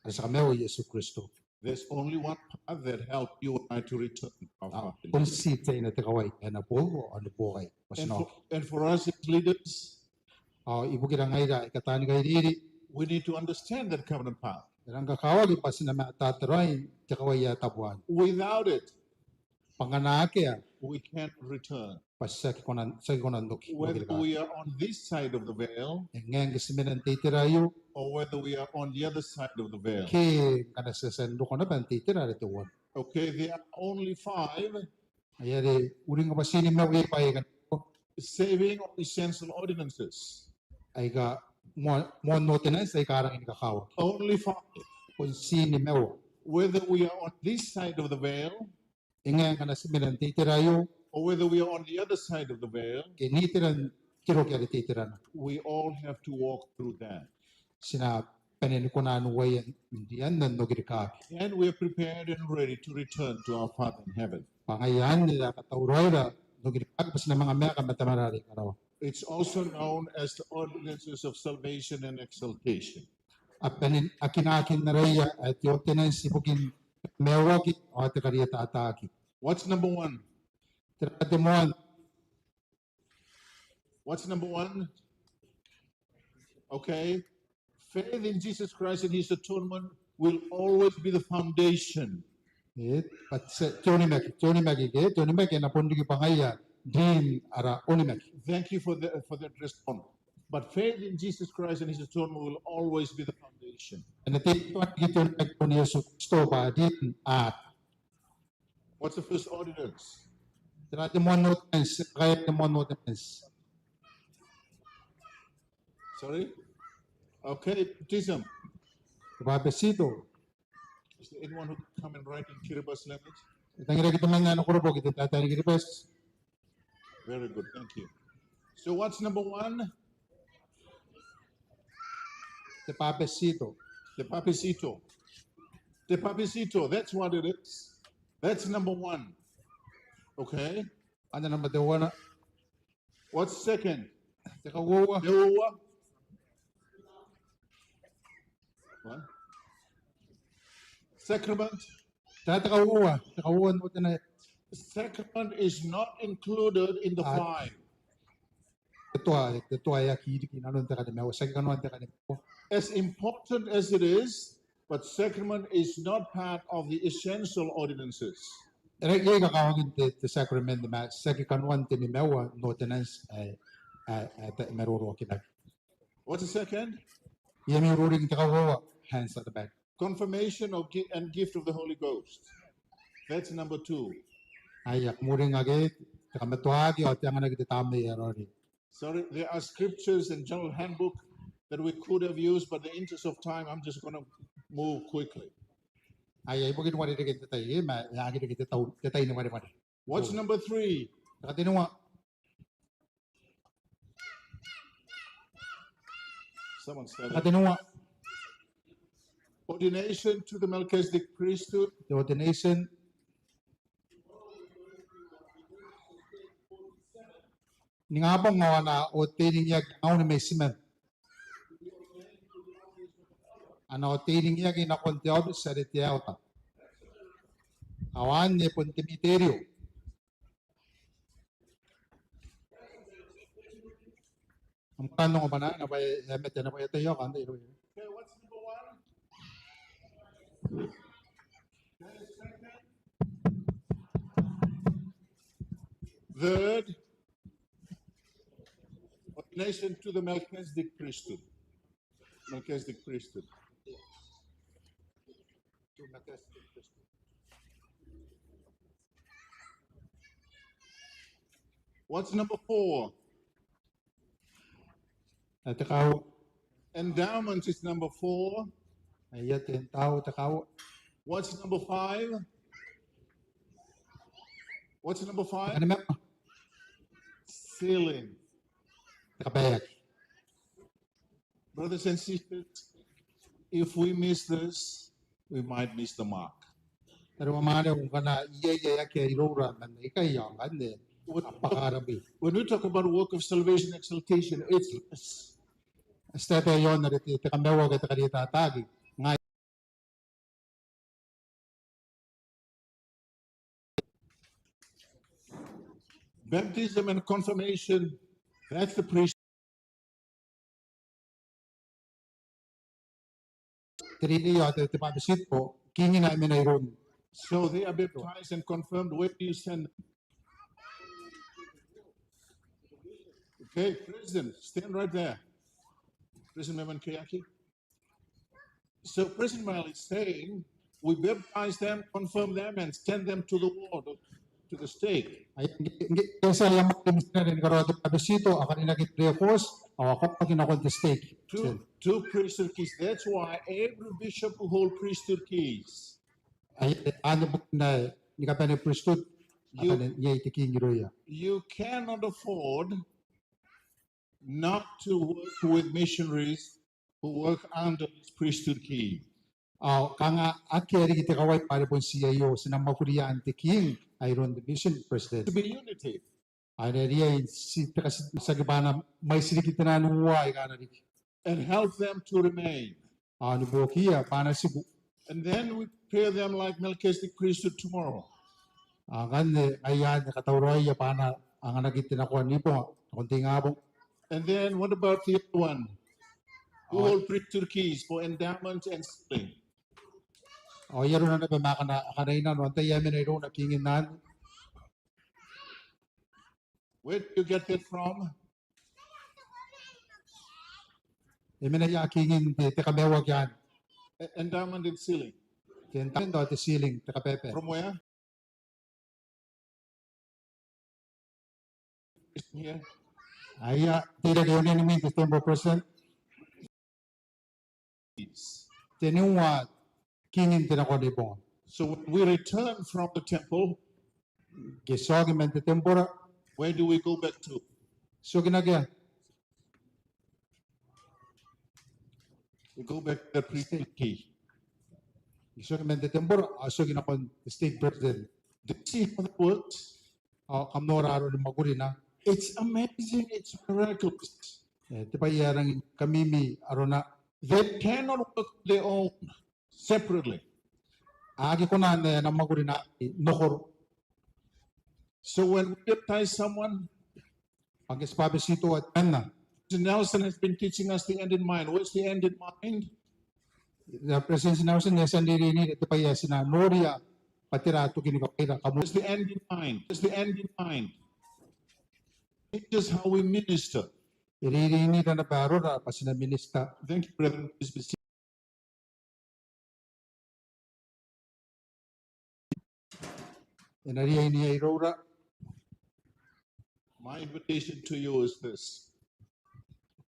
are ti a kamaiua, Iesu Kristo. There's only one path that help you and I to return to our Father. A bon ti teuana te kawai ae na buokiko ao ni buokai. And for, and for us as leaders, ao ibukira ngaira aika taani kairiri, we need to understand that covenant path. E rangi ni kakawaki bwa ti na manga tataraoi te kawai ae tabu anne. Without it, bwa ngkana akea, we can't return. Bwa ti aki kona, ti aki kona n oki, n okira. Whether we are on this side of the veil, e ngae ngke ti mena n te itera aio, or whether we are on the other side of the veil, ke ngkana ti a tia n roko naba n te itera are teuana. Okay, there are only five. Ai are uringnga bwa ti nimaua iai bwaai aika saving or essential ordinances. Aika moan, moan ordinance aika rangi ni kakawaki. Only five. Bon ti nimaua. Whether we are on this side of the veil, e ngae ngkana ti mena n te itera aio, or whether we are on the other side of the veil, ke n iteran te roki are teiterana, we all have to walk through that. Ti na bane ni kona n uaia n rianna n okirikaki. And we are prepared and ready to return to our Father in heaven. Bwa ngaia anne e a katauraoira n okirikaki bwa ti na manga maeka ma Tamara are i karawa. It's also known as the ordinances of salvation and exaltation. A bane n, a kinaaki n araia ae te ordinance ibukin te kamaiuaki ao te karietataaki. What's number one? Tera te moan? What's number one? Okay. Faith in Jesus Christ and his atonement will always be the foundation. E, bwa te, te onimaki, te onimaki ke, te onimaki e na bon riki bwa ngaia rin ara onimaki. Thank you for the, for that response. But faith in Jesus Christ and his atonement will always be the foundation. E na teimatoa riki te onimaki iroun Iesu Kristo bwa rin ara. What's the first ordinance? Tera te moan ordinance, tera te moan ordinance? Sorry? Okay, baptism. Te bwabetito. Is there anyone who can come and write in Kiribati language? E tangiraki temanna ae na koroboki te taetae ni Kiribati? Very good, thank you. So what's number one? Te bwabetito. Te bwabetito. Te bwabetito, that's what it is. That's number one. Okay? Anne nambwa teuana. What's second? Te kauoua. Te uoua. What? Sacrament. Tera te kauoua, te kauoua n ordinance. Sacrament is not included in the five. Te toa, te toa e aki riki inanon te kanimaua, tiaki kanoan te kanimaua. As important as it is, but sacrament is not part of the essential ordinances. E rangi ni kakawakin te, te sacrament ma tiaki kanoan te nimaua n ordinance ae, ae, ae, ae maroroakinaki. What's the second? Iai ami uringnga te kauoua, hands at the back. Confirmation of gi-, and gift of the Holy Ghost. That's number two. Ai, ami uringnga ke, te kamatoaki ao te anganaki te Tamnei ae Raoiroi. Sorry, there are scriptures and general handbook that we could have used, but the interest of time, I'm just gonna move quickly. Ai, ibukin uarereken te tai, e, ma e aki reke te tau, te tai ni wareware. What's number three? Te kateniua. Someone said it. Te kateniua. Ordination to the Melchizedek priesthood. Te ordination. Ningabong ao a na ordain-ingiaki angau ni maitiman. a na ordainingiaki nakon te aobiti are te aota. Ao anne bon te miterio. Am kan ongo bwanaan bwa e a mate naba, e a tia n oki anne iroun. Third, ordination to the Melchizedek priesthood. Melchizedek priesthood. What's number four? Te kauoua. Endowment is number four. Ai te kauoua. What's number five? What's number five? Sealing. Te kabaeaki. Brothers and sisters, if we miss this, we might miss the mark. Tariu ma mwaneu, ngkana iai ae akea iroura man aikai ao ngkanne a bwaka ara bwai. When we talk about work of salvation exaltation, it's, it's ti ataia iaon are te, te kamaiuaki, te karietataaki. Ngai Baptism and confirmation, that's the priest. Te reirei ao te, te bwabetito, kingina e mena iroun. So they are baptized and confirmed. Where do you send them? Okay, President, stand right there. President Memen Kayaki. So President Mel is saying, we baptize them, confirm them, and send them to the ward, to the stake. Ai, ngke, ngke, ngke e a tia aia mwane te mitinare ni karaoa te bwabetito, a karinaki te rebwoti, ao a kaoki nakon te stake. Two, two priesthood keys. That's why every bishop who hold priesthood keys. Ai, anne bukin ae ni kabane priesthood, a kanga iai te king irouia. You cannot afford not to work with missionaries who work under this priesthood key. Ao kanga akea riki te kawai bwa are bon ti aio, ti na mwakuria n te king, ae iroun te mission president. To be unity. Ao e na riai ti te kati, tiaki bwa a na mwaiti riki te nano aika a na riki. And help them to remain. Ao ni buokiia bwa a na tiku. And then we prepare them like Melchizedek priesthood tomorrow. Ao ngkanne ngaia anne katauraoia bwa a na anganaki te nakoa n ibonga, nakon te ingabong. And then what about the other one? Who hold priesthood keys for endowment and sealing? Ao ai arona naba ma akana, akana i nano, antai ae mena irouna kingin anne? Where do you get that from? E mena ia kingin te, te kamaiuaki anne? E-, endowment and sealing. Te endowment ao te sealing, te kabaebae. From where? Here. Aia, teirake e onea ni mwin te temple president. Teniua kingin te nakoanibonga. So when we return from the temple, ngke ti oki man te tembora, where do we go back to? Ti oki nakea? We go back to the priesthood key. Ti oki man te tembora, ao ti oki nakon te stake president. Do you see how that works? Ao kam nora aron mwakurina. It's amazing, it's miraculous. E, te bwai ae rangi ni kamimi arona. They cannot work on their own, separately. A aki kona n ae ana mwakuri n okoro. So when we baptize someone, ngke ti bwabetitoa temanna. President Nelson has been teaching us the end in mind. What's the end in mind? President Nelson e a tia n reireinira te bwai ae ti na noria bwa tera tokin kawaira. What's the end in mind? What's the end in mind? It is how we minister. E reireinira naba arora bwa ti na minister. Thank you, brethren. Please be seated. E na riai n iai iroura. My invitation to you is this.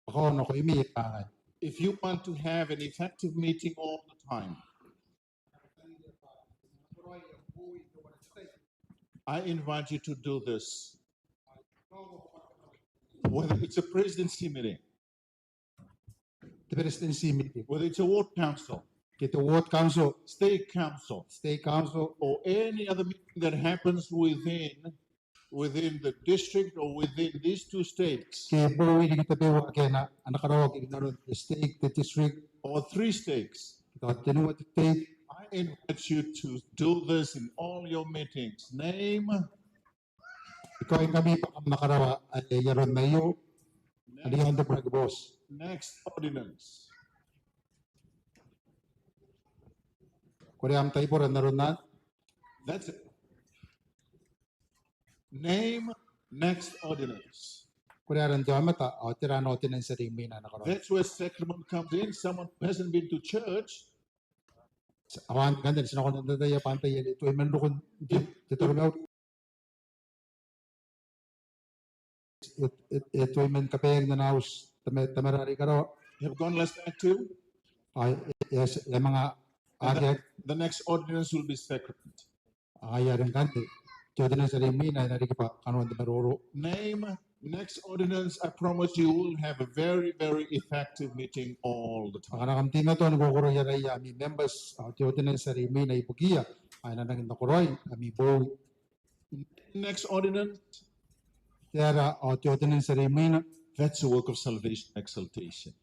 Te kaoa nakoimi e kangai. If you want to have an effective meeting all the time, I invite you to do this. Whether it's a presidency meeting, te beretitentii meeting. Whether it's a ward council, ke te ward council, stake council, stake council, or any other meeting that happens within, within the district or within these two stakes. Ke bowi riki tabeua ake a na, a na karaoaki inanon te stake, te district, or three stakes. Tao tenua te tei. I invite you to do this in all your meetings. Name. I kaoingkami bwa kam na karaoa aron aio. Next. Are iaon te buraki booti. Next ordinance. Korea am taibora n aron anne. That's it. Name next ordinance. Korea aran te aomata ao tera ana ordinance are imwina ae na karaoia. That's where sacrament comes in. Someone who hasn't been to church. Ao anne ngkanne ti na kona n ataia bwa antai ae e tuai man roko n te, te taromauri. E, e, e tuai man kabaeaki n ana auti tama, tamara are i karawa. Have gone less than two. Ao e, e, e a manga. And the, the next ordinance will be sacrament. Ao ngaia are ngkanne te ordinance are imwina e na riki bwa kanoan te maroro. Name next ordinance. I promise you will have a very, very effective meeting all the time. Ngkana kam teimatoa ni kokoroia raoi ami members, ao te ordinance are imwina ibukiia ao e na rangi n nakoraoi ami bowi. Next ordinance. Tera, ao te ordinance are imwina. That's the work of salvation exaltation.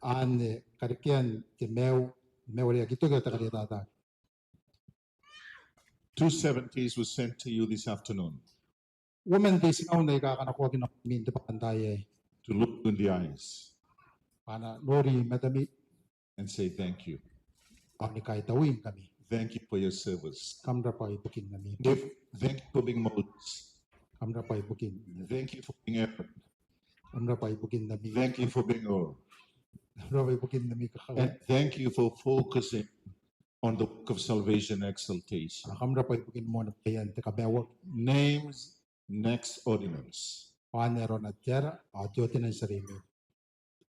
Anne karekean te maiu, maiu are aki toki ao te karietataaki. Two seventies were sent to you this afternoon. Uoman te itingaun aika a kanakoaki nakoimi n te bwakantaai aei. To look you in the eyes. Bwa a na nori matami. And say thank you. Ao ni kaitaui ngkami. Thank you for your service. Kam rabwa ibukin ami. Thank you for being Moses. Kam rabwa ibukin. Thank you for being Aaron. Kam rabwa ibukin ami. Thank you for being Hur. Kam rabwa ibukin ami kakawaki. And thank you for focusing on the work of salvation exaltation. Ao kam rabwa ibukin moanibwaian te kamaiuaki. Names next ordinance. Ao anne arona tera, ao te ordinance are imwina.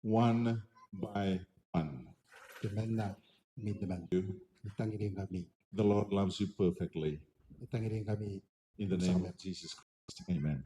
One by one. Temanna imwin temanna. I tangiringkami. The Lord loves you perfectly. I tangiringkami. In the name of Jesus Christ. Amen.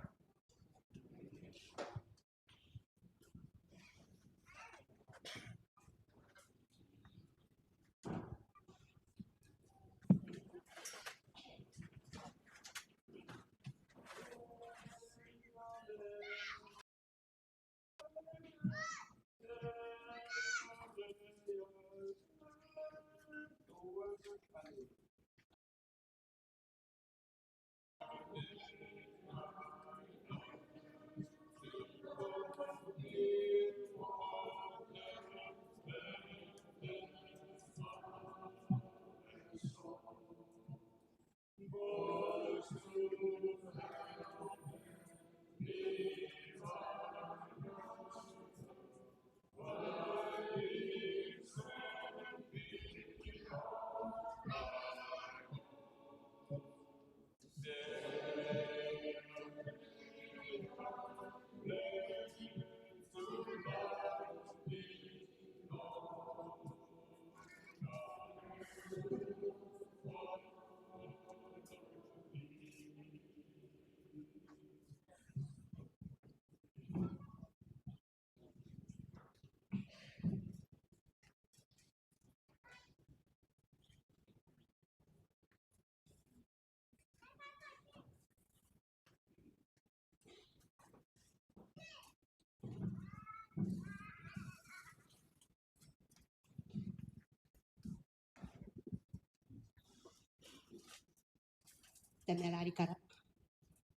Tamara are i karawa,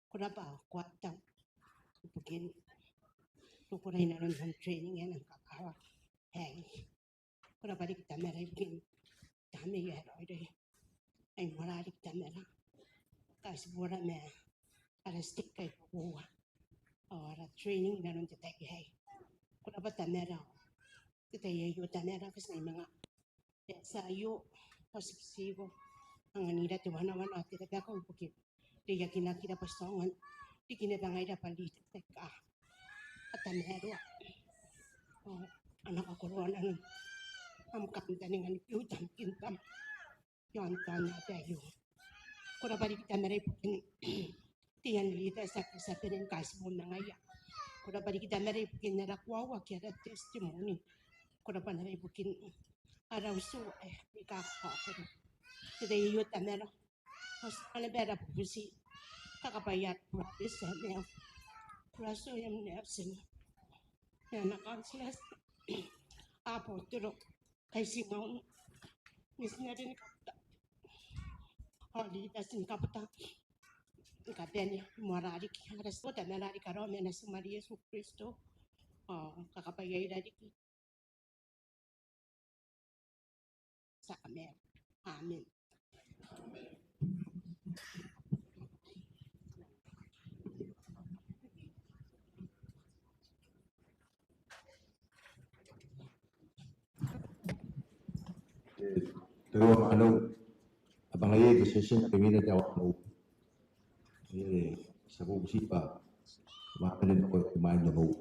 ko rabwa ko a tau ibukin rokoraoi nanon am training ae nang kakawaki aei. Ko rabwa riki Tamara ibukin Tamnei ae raoiroi. Ai moarara riki Tamara, kaitibora ma ara stake aika uoua ao ara training inanon te tai aei. Ko rabwa Tamara, te tai aio Tamara bwa ti na manga, e, ti a aio ao ti butiiko anganira te wanawana ao te rabakau ibukin reiakinakira bwa ti aonga n riki naba ngaira bwa leaders aika a tamaroa ao a na kakoroa nanon am kantaninga ni biuta am kingdom iaon te taonnaba aio. Ko rabwa riki Tamara ibukin taian leaders ake ti a bane ni kaitibo ma ngaia. Ko rabwa riki Tamara ibukin ara koaua ke ara testimony. Ko rabwa naba ibukin ara utu aika a kakaokoro. Te tai aio Tamara, ao ti a naba ara bubuti, kakabwaia ara burabeti ae maiu, Russell M. Nelson, ma ana counselors, abotoro, kaitingaun mitinare ni kabuta ao leaders ni kabuta ni kabane, moarara riki ara tia Tamara are i karawa ma Natim are Iesu Kristo, ao kakabwaiaira riki. Amen. Amen. Te rongorongo, a bane iai te session, te miniti ae uoua. E, ti a bubutiia bwa a na nako imwain te bong.